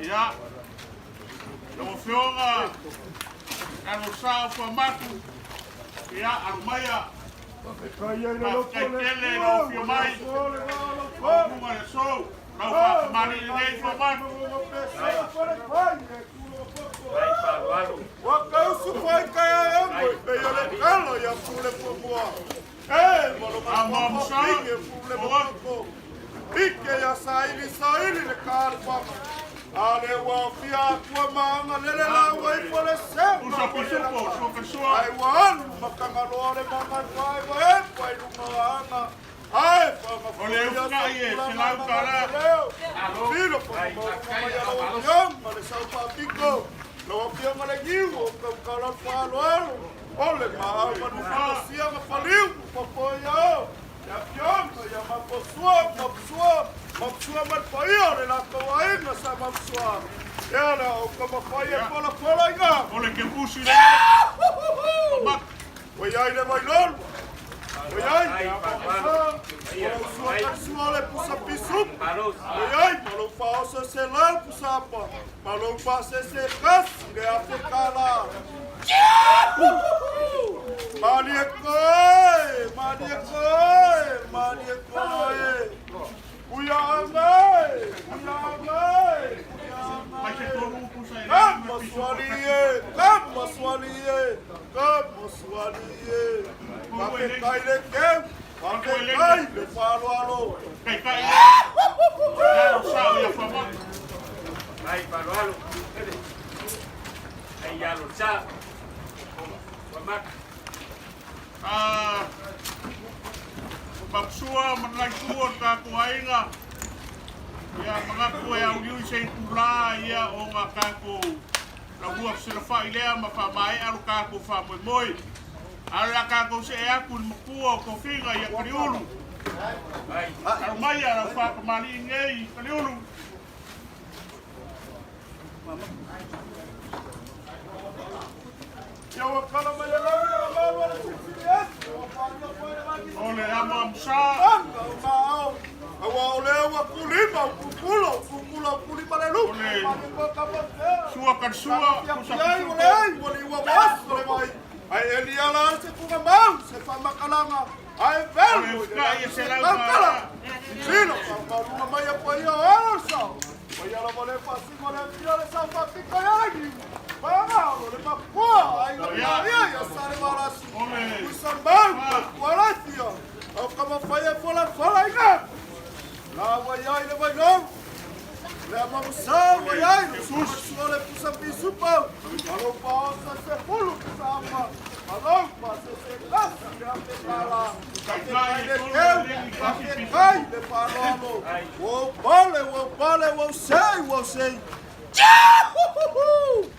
Speaker 5: Ia, lau Afioga, alo sao fuamatu, ia, alo maia, faafetai tele lau afio mai, o luga le sou, lau faakamali lenei fuamatu. Amo amusa,
Speaker 1: Ike ia saili saili le kalpanga. Ale wa fia tua manga lele la wai fo le se.
Speaker 5: Pisupo, sua kasua.
Speaker 1: Ai ua alu ma Tagaloa le Magaivae e fai luga o aga. Ae
Speaker 5: O le ufukai e $100.
Speaker 1: Filo whakamauga mai a lau afioga le Sao Faapito, lau afioga le Niu o Kaukala le Faaaloalo, o le maau manufanasia ma faliu papoia o le afioga ia Maposua, Mapusua, Mapusua ma le paia o le latou aiga sa Mapusua. Ia lea o Kamafai e polapola i gā.
Speaker 5: O le kepusi le. Mamak.
Speaker 1: Ua iai le vailolo, ua iai le amamasa, o lau sua talisua o le pusa pisupu, ua iai ma lou faaoso e selā le pusa apa, ma lou pasese e kasi le $1,000. Malie koe, malie koe, malie koe. Uia anga e, uia anga e, uia
Speaker 5: Mai se
Speaker 1: anga e.
Speaker 5: tolu pusa e le
Speaker 1: Kama
Speaker 5: pisupo.
Speaker 1: swali e, kama swali e, kama swali e.
Speaker 5: Koe
Speaker 1: Kape
Speaker 5: le.
Speaker 1: kai le keu, kape
Speaker 5: Koe le.
Speaker 1: kai le faloalo.
Speaker 5: Kai kai le. Lalo sao ia whamaka.
Speaker 3: Ai palo alo. Ai alo sa. Wamaka.
Speaker 5: Ah, Mapsua manlai tua tātou aiga. Ia mangaku e au liu se tula ia o ngā kākou lau hua whisilawhai lea ma wha alu kākou wha moi moi. Ala la kākou se e aku ni makua o kofinga ia kariulu.
Speaker 3: Ai.
Speaker 5: Alu mai a lau whakamali ngei kariulu.
Speaker 1: Ia ua kala mai le lagi le malu ale sisili esi, ua whalia koe le lagi.
Speaker 5: O le amo amsa.
Speaker 1: Anga o maao. Aua o lea ua kulima, o kukula, o kukula, o kulima le lupu.
Speaker 5: O le-
Speaker 1: Mane koe kama tea.
Speaker 5: Sua karsua. Pusa
Speaker 1: Ai o
Speaker 5: pisupo.
Speaker 1: le ai, ua le ua waso le vai. Ai eli ala se kuga mau, se whamakalaga. Ai velu,
Speaker 5: O le
Speaker 1: i le
Speaker 5: ufukai e
Speaker 1: lagi
Speaker 5: se
Speaker 1: se
Speaker 5: lau
Speaker 1: kaukala.
Speaker 5: tāla.
Speaker 1: Silo, whakamarunga mai a paia o alo sao. Mai ala wale whasingo le pia le sao whapika i alagi. Maga o le makua, ai la
Speaker 5: Ia.
Speaker 1: maria ia sare marasi.
Speaker 5: O le
Speaker 1: Usa mau, kualatia. Au kama whai e fola fola i ngā. La wai ai le vai lau. Le amamusa wai ai le sua le pusa pisupa. Alo paosa se hulu pusa apa. Alo pa se se kasi le ape kala. Ate kai le keu, ate kai le paloalo. Wo pale, wo pale, wo sei, wo sei. Tchahuhuhu!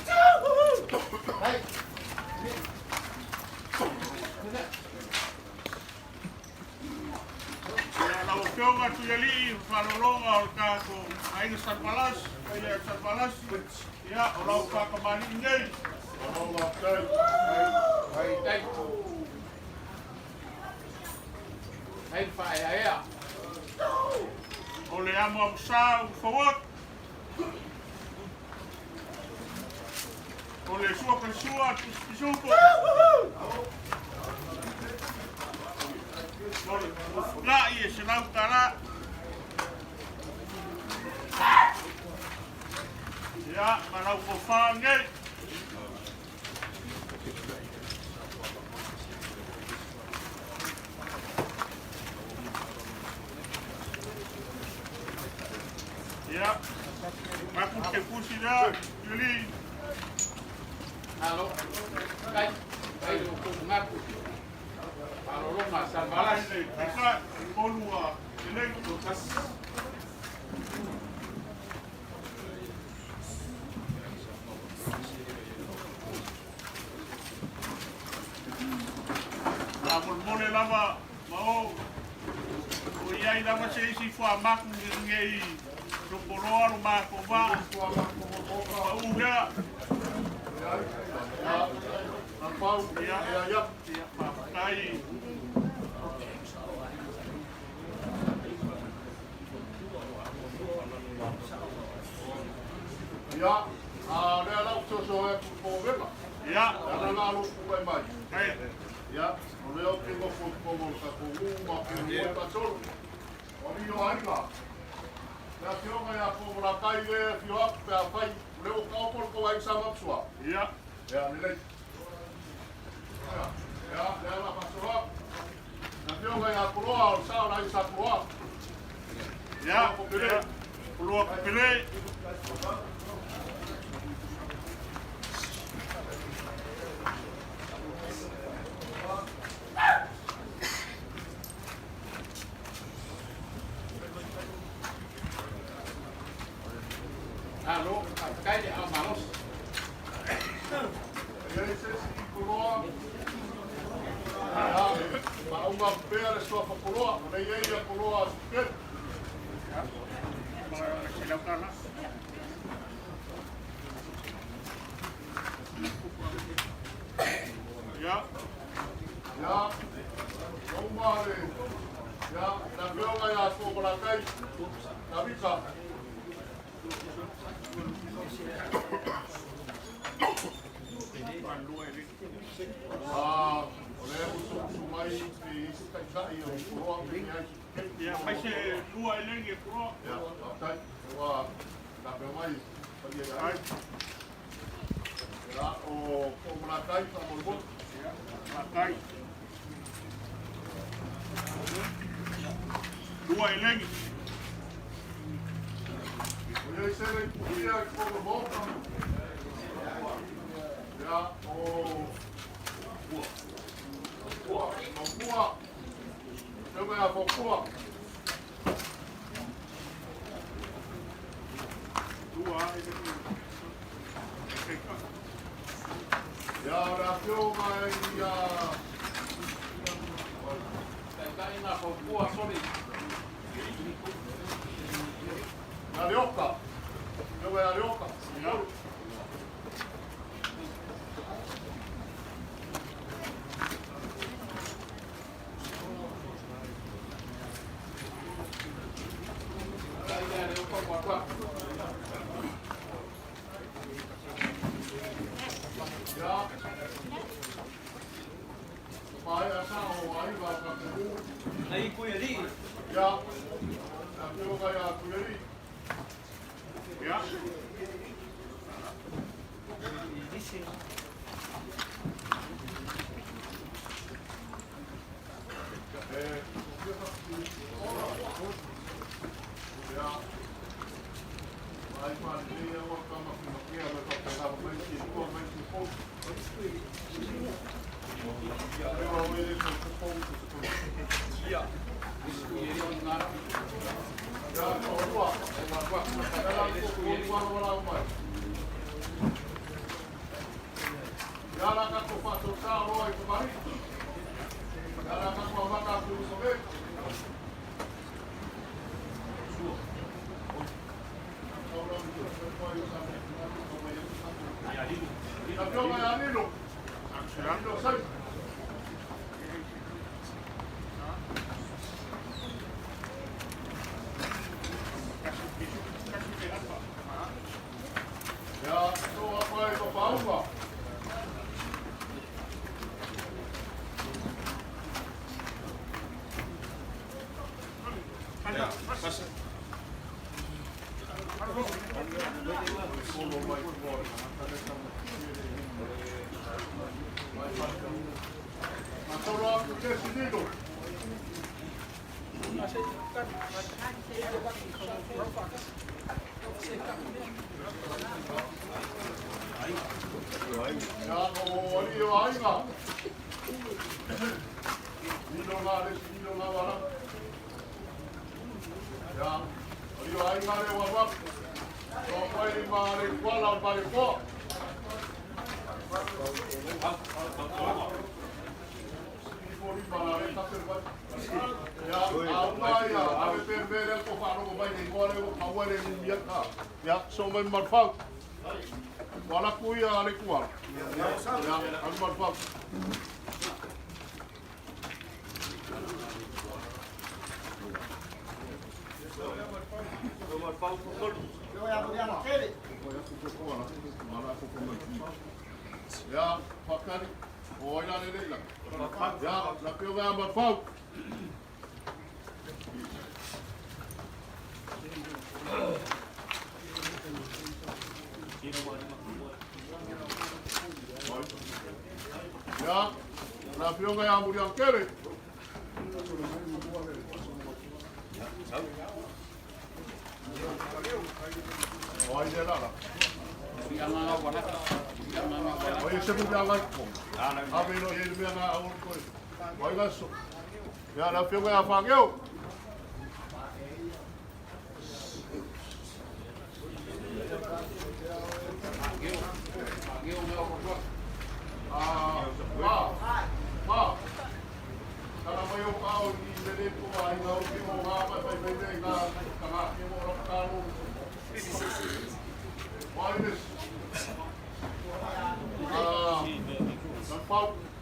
Speaker 1: Tchahuhu!
Speaker 5: Ia lau afioga Tuialii faalologa o le tatou aiga Salevalasi, paia Salevalasi, ia o lau faakamali'i nei.
Speaker 2: Malo faafetai.
Speaker 9: Tai. Tai whaea.
Speaker 5: O le amo amasā ua fauaki. O le sua kaisua tusipisupo. O le ufula'i e $100. Ia ma lau fofā nei. Ia, maku te pusi lea, Tuialii.
Speaker 9: Alo. Tai. Tai o kou ngaku. Palolonga Salvalasi.
Speaker 5: Kai, kolua, elei. A molemole lava ma o o iai lava se isi fuamaku ngei lopoloa lo makou vaa pa'u lea.
Speaker 2: Pau,
Speaker 5: Ia,
Speaker 2: ia, ia.
Speaker 5: ia faafetai.
Speaker 2: Ia, a lea lau soso e po vela.
Speaker 5: Ia,
Speaker 2: Ana la lo ku mai.
Speaker 5: kai
Speaker 2: Ia, o lea o ke ngofo ko mo ka ko u ma ke mo pa solo. O ni o ai la. Le afioga ia ko la kai le fio ap pe a fai. O lea o ka o ko ai sa mapsua.
Speaker 5: ia
Speaker 2: Ia, lelei. Ia, ia, lea la pa solo. Le afioga ia kuloa o sa la i sa kuloa.
Speaker 5: ia ia pulua kopele.
Speaker 9: Kai le ao malosi.
Speaker 2: E ai se isi i koloa. Ia, maauga pea le suafa koloa. O lea e i ai ia koloa a Sukeli.
Speaker 5: Ma $100. Ia.
Speaker 2: Ia, ua uma le, ia, le afioga ia Suamalakai, Tavita. Ah, o lea ua musumusu mai pe i ai se taitai o Koloa pe leai.
Speaker 5: Ia, fai se lua elegi e Koloa.
Speaker 2: Ia, faafetai. Ua tapena mai paia ia ai. Ia, o Poomalatai faamolemole.
Speaker 5: Ia, Malatai. Lua elegi.
Speaker 2: O i ai se le puia i totonu o le Maota. Ia, o Faupua. Afioga ia Faupua.
Speaker 5: Lua elegi.
Speaker 2: Ia, o le afioga ia
Speaker 9: Taitai na faupua soli.
Speaker 2: Ia Leoka. Afioga ia Leoka.
Speaker 5: Ia.
Speaker 9: Tai ia Leoka ua
Speaker 2: Ia. Maea sa o aiga o Kapuku.
Speaker 10: Nei Kuialii.
Speaker 2: Ia, le afioga ia Kuialii.
Speaker 5: Ia.
Speaker 2: E, ia, ai faalelei aua tama kimakia ma faapena mai si tua mai si fou. Ia, e o ele ko ko ko ko.
Speaker 9: Ia. Kuialii o ngā.
Speaker 2: Ia, o lua. Ia la ko ko ko ko la mai. Ia la ka ko fa so sa ro i ko mari. Ia la ka ko maka ku so be. La afioga ia Nilo. Nilo sai. Ia, so apa i papaunga. Masolo atu ke sinilo. Ia, o ali o aiga. Nilo ngā le sinilo ngā wala. Ia, ali o aiga le wawa. O pai ma le kuala o pare koa. Ia, so mai marfau. Wala ku ia ale kuala. Ia, alu marfau. Ia, whakari. O ai la le leila. Ia, la pio vea marfau. Ia, la pio vea muri kere. O ai le lala. O ai se mea ngai ko. Ave no i mea ngā au koe. O ai gaso. Ia, la pio vea whangeo.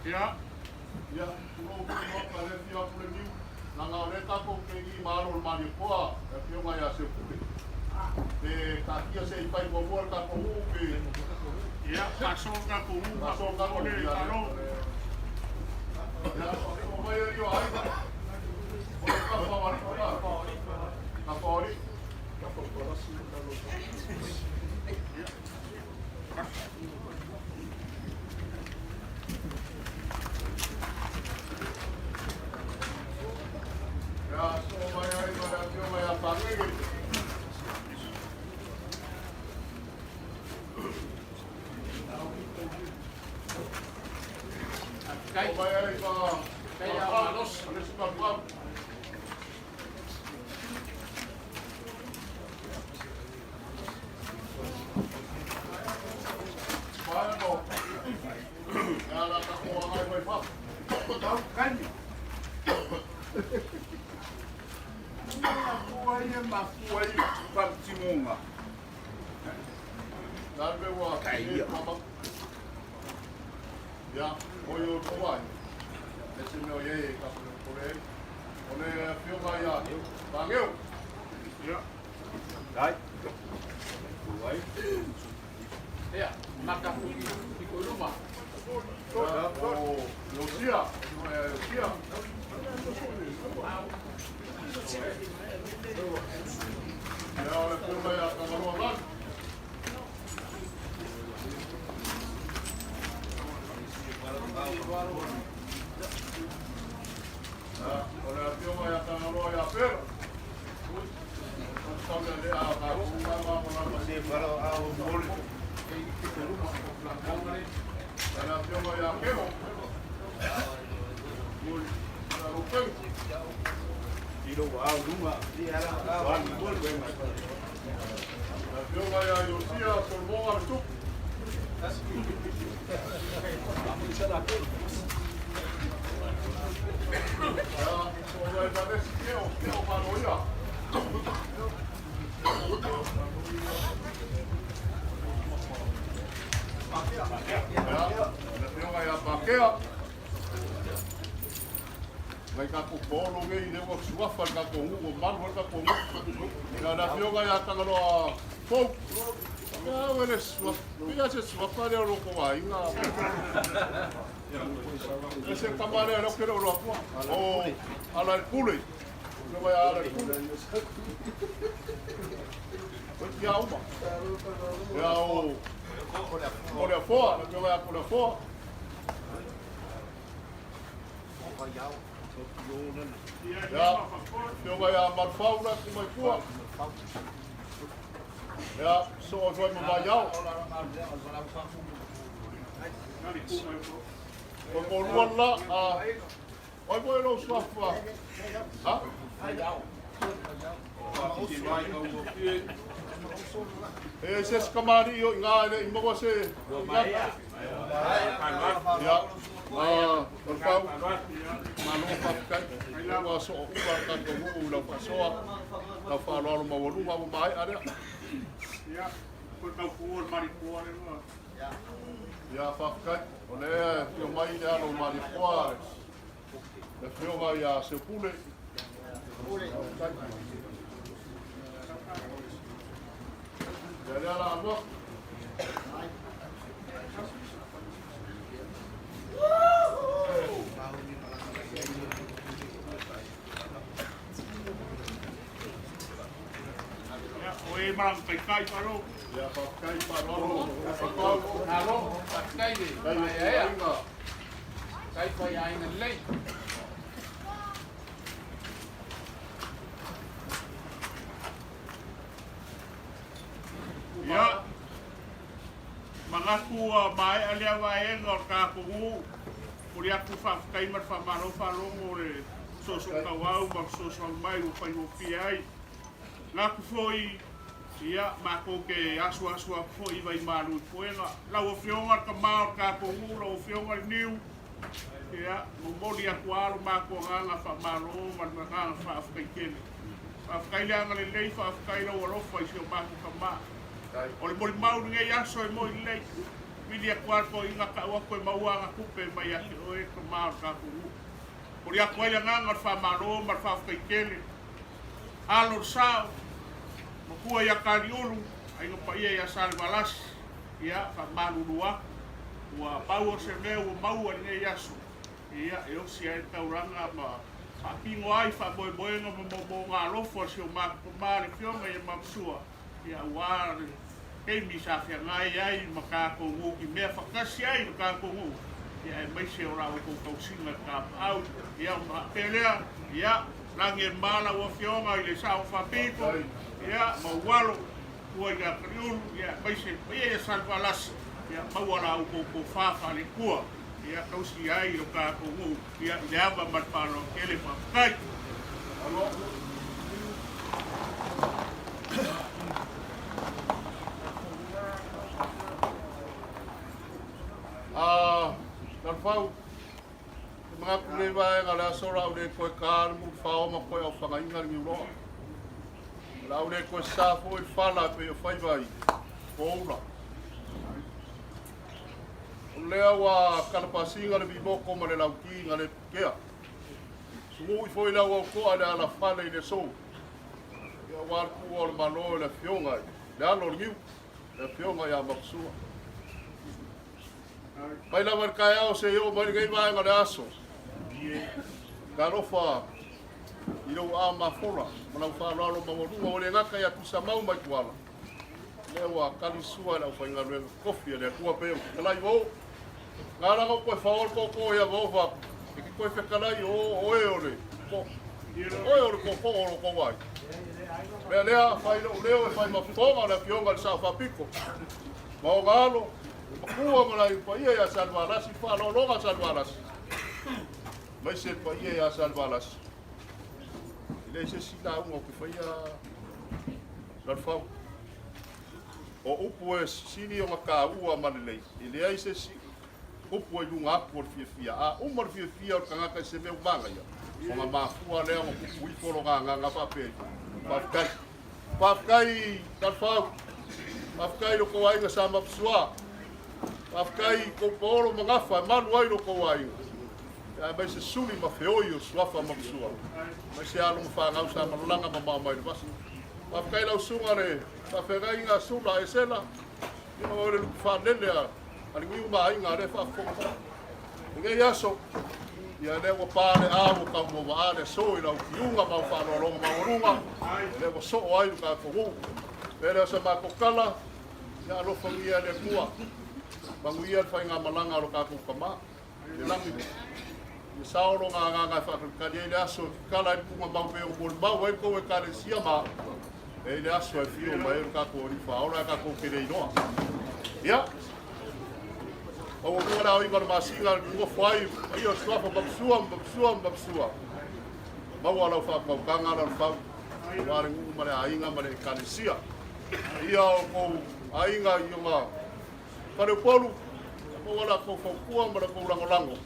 Speaker 5: Ia.
Speaker 2: Ia, tulou foi le Maota i le afio atu le niu, leaga o lea tatou te i malo o le Malietoa, le afioga ia Seupule. Pe taatia se i fai muamua le tatou nuu pe...
Speaker 5: Ia, faasolo le tatou nuu,
Speaker 2: Faasolo le tatou nuu, ia,
Speaker 5: malo.
Speaker 2: Ia, oo mai alii o aiga. O le tafa o alii, tafa o alii. Ia, soo mai ai ma le afioga ia Pagege. Soo mai ai ma Alesi Mapuau.
Speaker 3: Dai.
Speaker 9: Ia, makafu i ko luma.
Speaker 2: Iosia, Iosia. Ia, o le afioga ia Tagaloa Lani. Ia, o le afioga ia Tagaloa ia Pera. Ia, le afioga ia Pakea. Ngai tatou polo nei le ua suafa le tatou nuu, ua malu ai le tatou nuu. Ia, le afioga ia Tagaloa Fou. Ia, ua le suafa. Ia se suafa lea o lo tou aiga. E se tama lea lea ou te le o iloa atua. O ala i le pule. Afioga ia ala i le pule. O ia uma. Ia o Koleafoa, le afioga ia Koleafoa. Ia, afioga ia Marufau la ku mai tua. Ia, soo atu ai ma Vaiao. O toalua la, a oi foi lou suafa. Ha? E se se kamali'i o i ina e le i maua se finata. Ia, o le fau, malo faafetai. Ua soo uma le tatou nuu i lau faasoa, lau faaaloalo maualuga ua maea lea. Ia, faafetai. O lea e afio mai le alo o Malietoa, le afioga ia Seupule. Faafetai. Ia lea la alu atu.
Speaker 5: Ia, o e malaga taitai malo.
Speaker 2: Ia, faafetai faaaloalo. Faafetai.
Speaker 9: Malo, faafetai le
Speaker 2: Faafetai le
Speaker 9: maeaea.
Speaker 2: fesoasoaiga.
Speaker 9: Kai fai aiga lelei.
Speaker 5: Ia, manatu ua maea lea vaega o le tatou nuu. Momoli atu le faafetai ma le faamalo faalogo le soosoo tauau ma le fesoasoani mai ua faigofie ai. Manatu foi, ia, matou te asuasu atu foi i vaimalu i puega. Lau Afioga le tama o le tatou nuu, lau Afioga le Niu, ia, momoli atu lava lo matou agaga faamalo ma le agaga faafetai tele. Faafetai le agalelei, faafetai lou alofa i si o matou tama. O le molimau i lenei aso e moi lelei. Vili atu lava le toeaina tau atu e maua ana tupe mai ia te oe tama o le tatou nuu. Momoli atu ai le agaga o le faamalo ma le faafetai tele. Alo o le sao, matua ia Kaliulu, aiga paia ia Salevalasi, ia faamalulu atu, ua pau o se mea ua maua i lenei aso, ia e osi ai le taulaga ma faatino ai faamoemoega ma moomooga alofa o si o matou tama le Afioga ia Mamasua, ia aua le taimi sa feagai ai ma tatou nutimea faatasi ai le tatou nuu, ia aemaise o la outou tausiga i le tapaau. Ia ona faapea lea, ia lagi e ma lau Afioga i le Sao Faapito, ia ma ou alo, tua ia Kaliulu, ia aemaise le paia ia Salevalasi, ia maua la outou tofa faale-Atua, ia tausi ai lo tatou nuu, ia i le ava ma le faaaloalo tele. Faafetai.
Speaker 2: A Lalofau, e manatu lenei vaega o le aso o le a ou le toe ta le mulufao ma toe aofagaina le niuloa. O le a ou le toe sa foi le fala e pei o faiva i poula. O lea ua kalapasiga le vimoto ma le lauti na le putea. Sugui foi le auautoa i le alafale i le aso. Ia aua le tuua o le Malo e le Afioga i le alo o le niu, le Afioga ia Maposua. Mai lava i le taeao seia oo mai lenei vaega o le aso, talofa i lou aao mafola ma lau faaaloalo maualuga ua le gata ia Tuisamau mai Tuala, lea ua tali sua e le aufaigaluega totofi a le Atua pei ona fetalai ua oo. Na ala ona ou toe faoa le tootoo ia Vaova e te toe fetalai o oe o le oe o le tootoo o lo tou aiga. Mea lea, fai lou leo e fai ma fofoga o le Afioga i le Sao Faapito ma ona alo, matua ma lai paia ia Salevalasi, faaaloaloga Salevalasi, aemaise le paia ia Salevalasi. E leai se isi lauga ou te faia Lalofau. O upu e sili ona taua ma lelei, e leai se isi upu e i luga atu o le fiafia. A uma le fiafia o le tagata i se mea ua manaia, ona mafua lea ona tupu ifo lona agaga faapea ifo, Faafetai. Faafetai Lalofau, faafetai i lo tou aiga Sa Mapusua, faafetai i tou paolo ma gafa e malu ai lo tou aiga, aemaise suli ma feoi o suafa Mapusua, aemaise alo ma fanau sa malalaga mamao mai le vasa. Faafetai lau susuga le faafeagaiga a Sula Esela, ia o le lupe faalele a le niu ma aiga lea e faafofoga mai. Lenei aso, ia lea ua pa le a ua tau moa le aso i lau fiuga ma au faaaloaloga maualuga, lea ua soo ai lo tatou nuu. Mea lea o sa matou tala, ia alofagia e le Atua, manuia le faigamalaga a lo tatou tama. I le lagi, ia sao lona agaga e faatalitali ai le aso e tatala ai le tuugamau pei ona molimau ai le tou Ekalesia ma e i le aso e afio mai ai lo tatou Alii Faaola e tatou te le iloa. Ia, maualuga le aoiga o le masina e nofo ai paia o Suafa Mapusua, Mapusua, Mapusua. Maua lau faatautaga Lalofau, aua le nuu ma le aiga ma le Ekalesia. Ia o tou aiga i ona Faleupolu, ia maua la tou fautua ma la tou lagolago,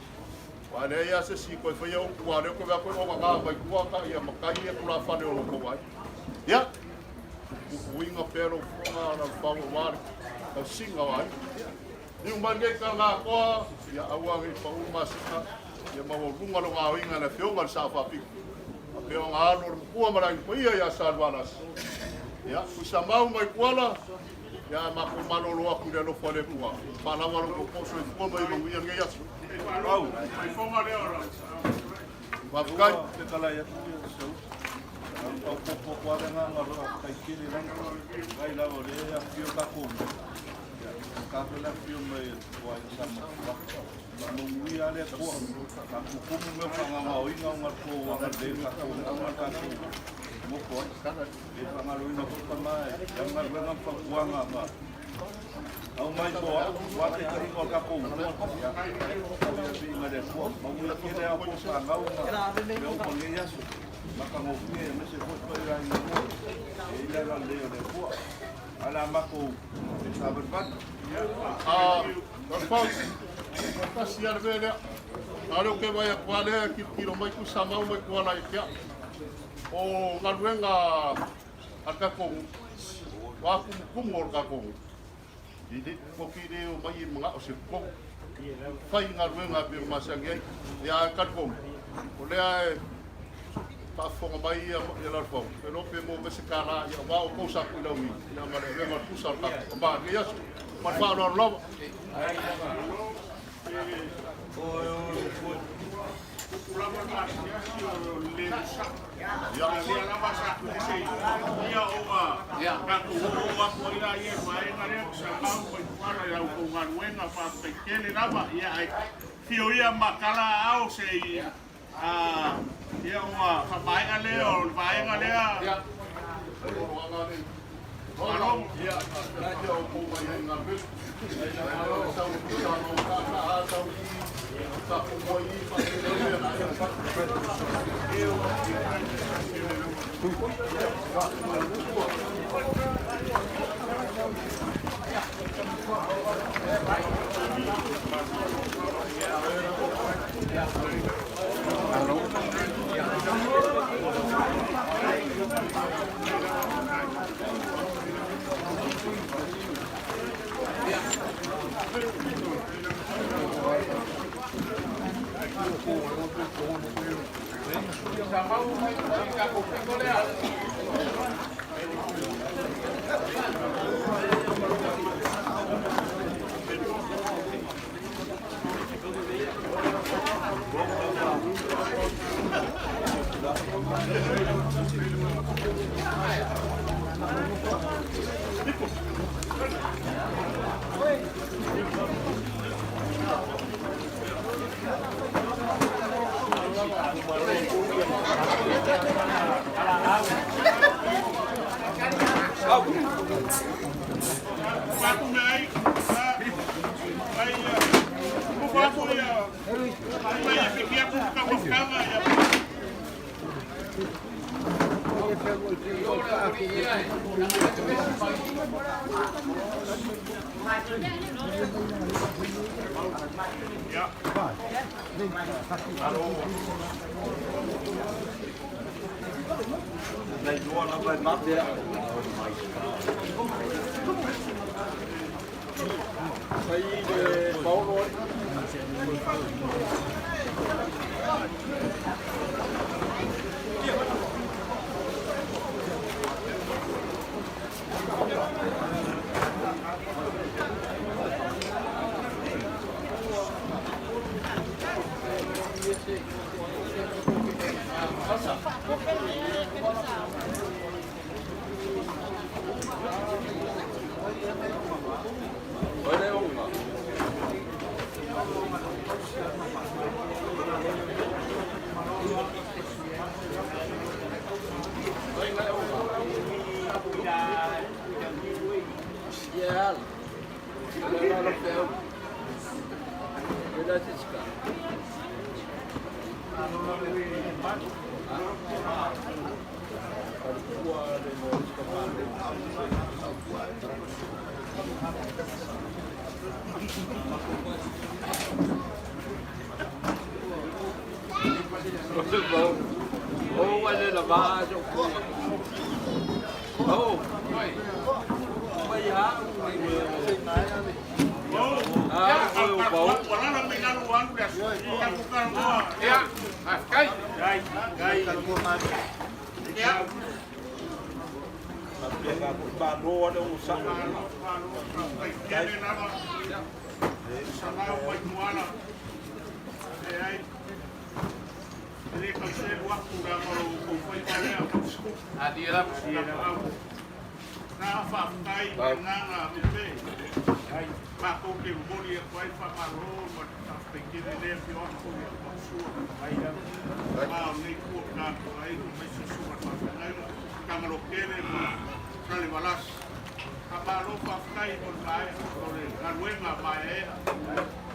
Speaker 2: aua e leai lava se isi e toe faia upu, aua o lea ou te vaai atu e ogaga mai tua ta ia matai ia tulafale o lo tou aiga. Ia, puipuiga pea lou fofoga Lalofau aua le tausiga o aiga. Liu mai lenei tala atoa, ia aua ne i pau masina, ia maualuga le gaoiga i le Afioga i le Sao Faapito. Faapea ona alu o le matua ma le aiga paia ia Salevalasi. Ia, Tuisamau mai Tuala, Ia matou malolo atu i le alofa o le Atua. Faalawa lo outou soifua ma ia manuia lenei aso. Faafetai.
Speaker 7: Fetalai atu ia sau. Au popo ko ale nganga ro kai kele lang. Vai lava le afio ka ko. Ka ko la afio mai wa sa ma. Ma mo ngui ale ko. Ka ku ku mo fa nganga o inga nga ko wa nga le ka ko nga ka ko. Mo ko E faagaloina foi tama e au galuega ma fautuaga ma aumai mo au aua taitaiga o le tatou ia ia viiga i le Atua. Manuia tele a outou fanau ma mea uma i lenei aso matagofie aemaise foi paia i galue e i ai le agalelei o le Atua. Ae o le a matou savalivali.
Speaker 2: Tasi lava le mea lea. A o lea ou te vaai atu lava lea e tilotilo mai Tuisamau mai Tuala ia te au. O galuega a le tatou nuu, o a tumutumu o le tatou nuu. I le koki le o mai e manaʻo se totogo. Fai galuega e pei ona masani ai. Ia ae talitonu, o lea e faafofoga mai ia Lalofau, e iloa pe maua mai se tala ia aua outou sa tuilauina ia ma le avega o le pusa o le tatou tama i lenei aso. Ma le faaaloalo lava.
Speaker 5: Fio ia ma kala ao se i ia ua faamaea lea o le vaega lea. Malo.
Speaker 2: Ia, ia o kou mai ai ngā mea. Sau i sa mau ka ka a sau i sa ko moi i fa te leo na ia fa.
Speaker 5: Faatu me ai, ai, kupu atu ia, ai mai e piki atu ka mafutaga ia. Ia.
Speaker 7: Nei loa lava e mate. Sai le Paolo ai. Oi le onga. Ia. La la la. La tisca. Oh, ale la va jo. Oh, mai ha. Ah, o bau.
Speaker 5: Wala na mai galu alu le aso. Ia ku ka moa.
Speaker 9: Ia, kai.
Speaker 5: Kai, kai. Ia.
Speaker 7: Pega ko ba no ale o sa.
Speaker 5: Kai kele lava. Sa mai tuala. E ai. Le ka se wa ku ra ko ko fai palea.
Speaker 9: A di la.
Speaker 5: Na fa kai na na pe. Ai, ma ko ke moli e kwai fa malo ma ta pe ke le fi o ko ia ko su. Ai la. Ma o nei ku ka ko ai mai su su ma fa nai ka ngalo kele ma sa le balas. Ka malo fa kai o mai o le galuega mai e.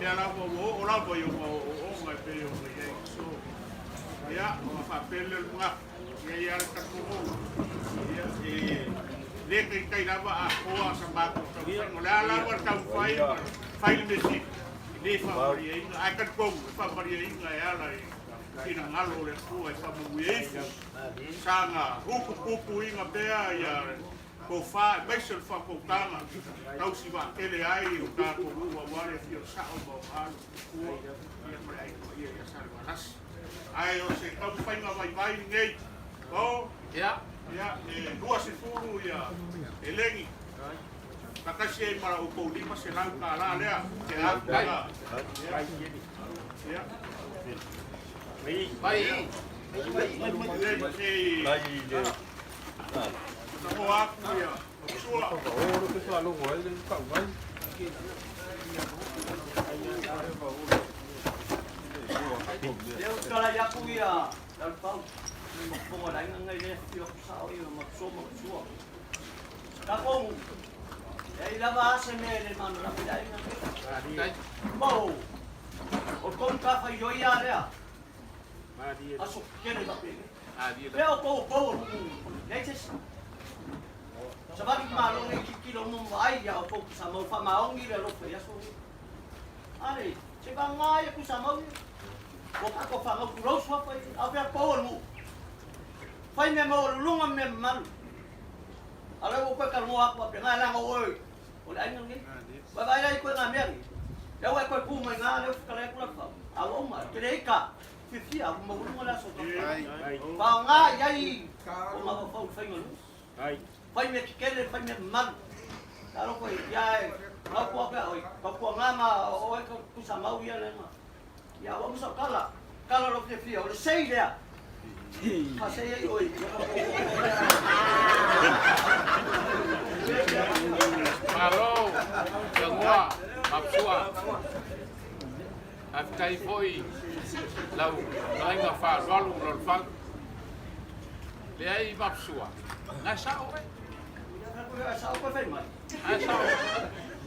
Speaker 5: Ia la o o la o yo o o mai pe yo mai so. Ia o fa pele lunga. Ia ia ka ko. Ia e le kai kai lava a koa sa mako ka fai o le ala wa ka fai fai le mesi le fa maria inga ai ka ko fa maria inga e ala i ina ngalo le ku ai fa mu e sanga uku pupu inga pea ia Tofa aemaise o le faautautaga tausi vaatele ai o tatou nuu aua le afio o le Sa'o ma ona alo, Tupua ia ma le Aiga Paia ia Salevalasi. Ae o se taumafaiga vaivai lenei o ia e 20 ia elegi faatasi ai ma la outou $500 lea te atu ia ia
Speaker 9: Mai.
Speaker 10: Lea ou talai aku ia Lalufau, ma fofoga o le aiga lenei lea e afifio atu sao ia ma Sua ma Sua. Tatou, e ai lava a se mea e le manalama i le aiga lenei. Mo, o le tou matafaioi lava lea, aso tetele faapena. Pea o tou pou o nuu leai se isi. Savali malo nei tilotilo uma ma vaai ia outou Tuisamau faamaoni le alofa i aso nei. Ale, se vagana ia Tuisamau ia. Ua tatou fanau tulou suafa ia, a o fea pou o le nuu. Fai mea maualuluga ma mea mamalu. A o lea ua ou toe talanoa atu faapena leaga o oe o le aiga lenei. Vaavaai la i ituaiga mea nei. Lea ua e toe tu mai i ina lea ua fetalai atu Lalufau. A ua uma, e te le ita. Fiafia ua maualuga le aso taumafai. Faaaoga i ai o mafaufau i le faiga o le nuu. Fai mea tetele, fai mea mamalu. Talofa ia e tautua pea oi, tautua ngā ma oe ka Tuisamau ia lea ma. Ia ua uma sau tala, tala lou fiafia, o le sei lea. Faasei ai oi.
Speaker 9: Malo, Tagoa, Mapsua. Faafetai foi lau aiga faaaloalo Lalufau. Leai Mapsua, na e sao oe. Na e sao.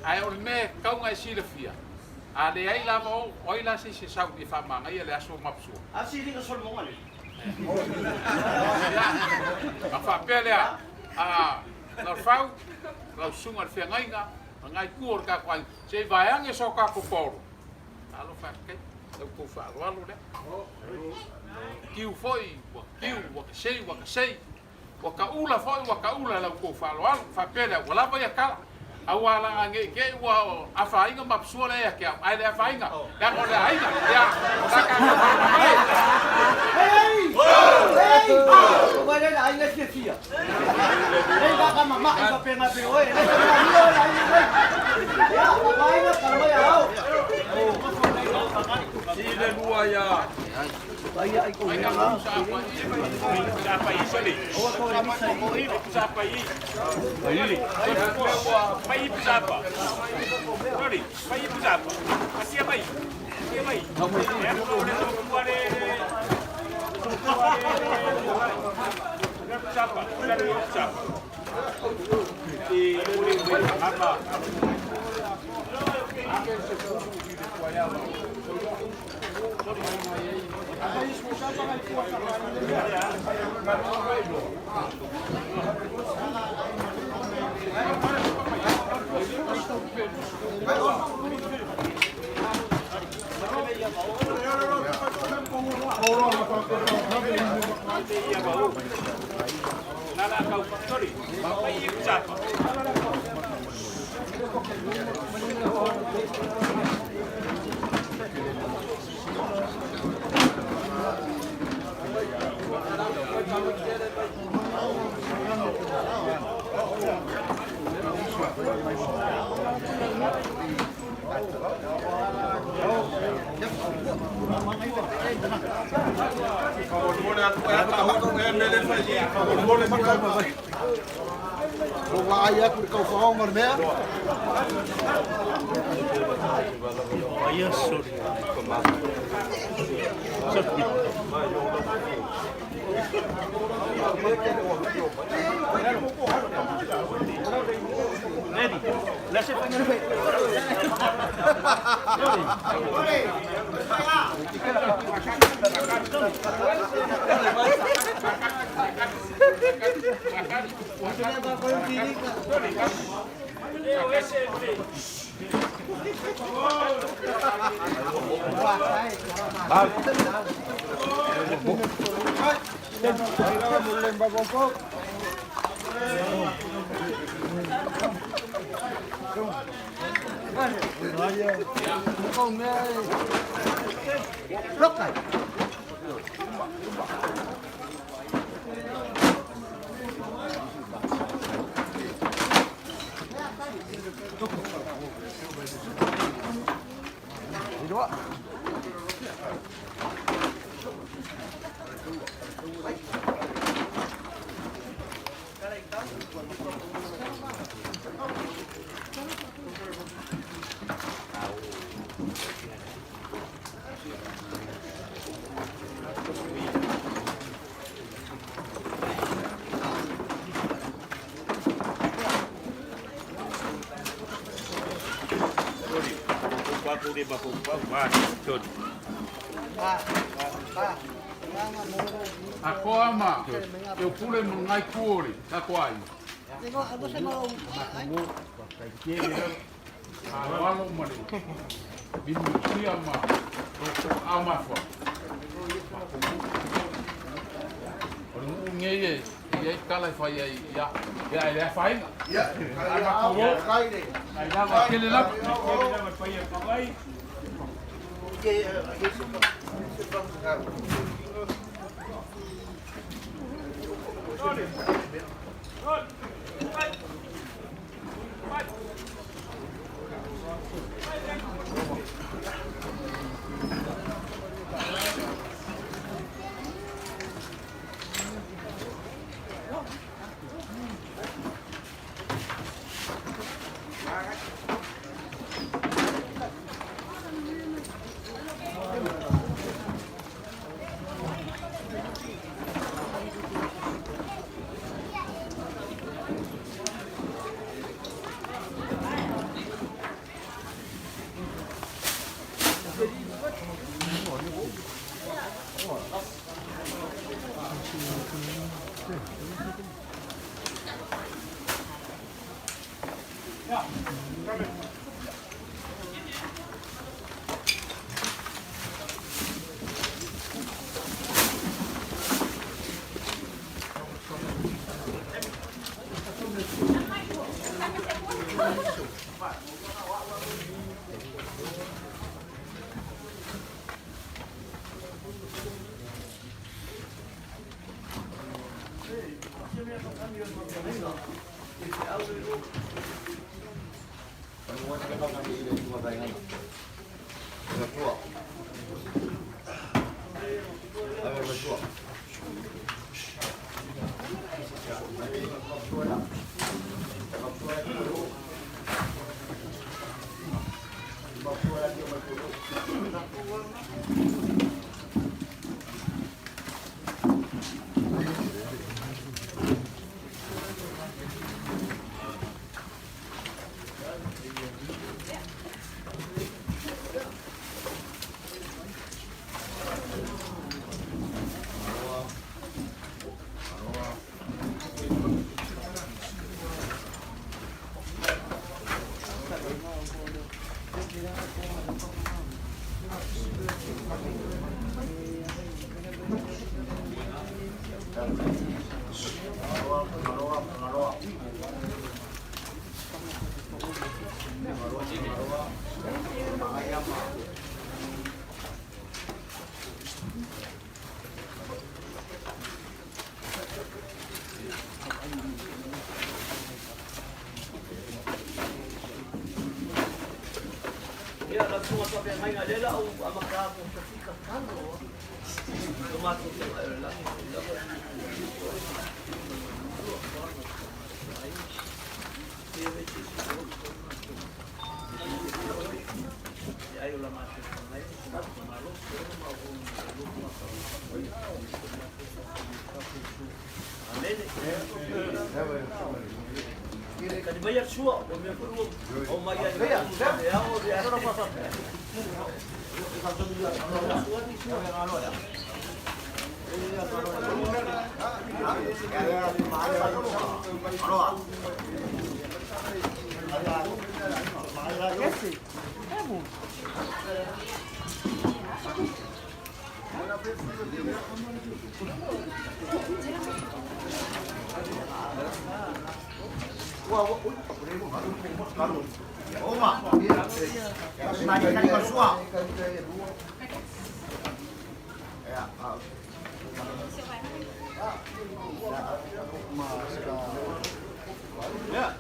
Speaker 9: Ae o le mea e tatau ona e silafia, a leai lava o, o ai la se isi e sau e faamanaia le aso Mapsua?
Speaker 10: A siliga solomona le.
Speaker 9: Ia, ona faapea lea, a Lalufau, lau susuga i le feagaiga, lena itu o le tatou aiga, se i vaeane so tatou paolo. Talofa e kai, lau tou faaaloalo lea. Tiu foi, ua tiu, ua tasei, ua tasei, ua taula foi, ua taula lau tou faaaloalo. Faapea lea, ua lava ia tala. Aua laga ne i te i ua afaina ma apasua lea ia te au, ae le afaina, leaga o le aiga, ia, o la tatou faamalamae.
Speaker 10: Hei! Hei! Ua le aiga e fiafia. Nei ba ka mama'i faapena pe oe. E le taumalia oe le aiga nei. Ia, o aiga tala mai a ao.
Speaker 7: Si le lua ia.
Speaker 8: Ua vaai atu i le taufaoga o le mea.
Speaker 9: Akoa ma, e o pule mo ngai kuori, ka koa ai. Alo alo ma le, binu tia ma, roko amafua. O le nuu ngei e, i ai kala i whai ai, ia, ia e lea whainga.
Speaker 2: Ia,
Speaker 9: Ai mako o, ai lava kele lapa.
Speaker 10: Ia la tunga pa pe mai lela au amaka ko tafika kano. O mato te la Kani mai sua, o mea foi o mai ai.
Speaker 2: Ia.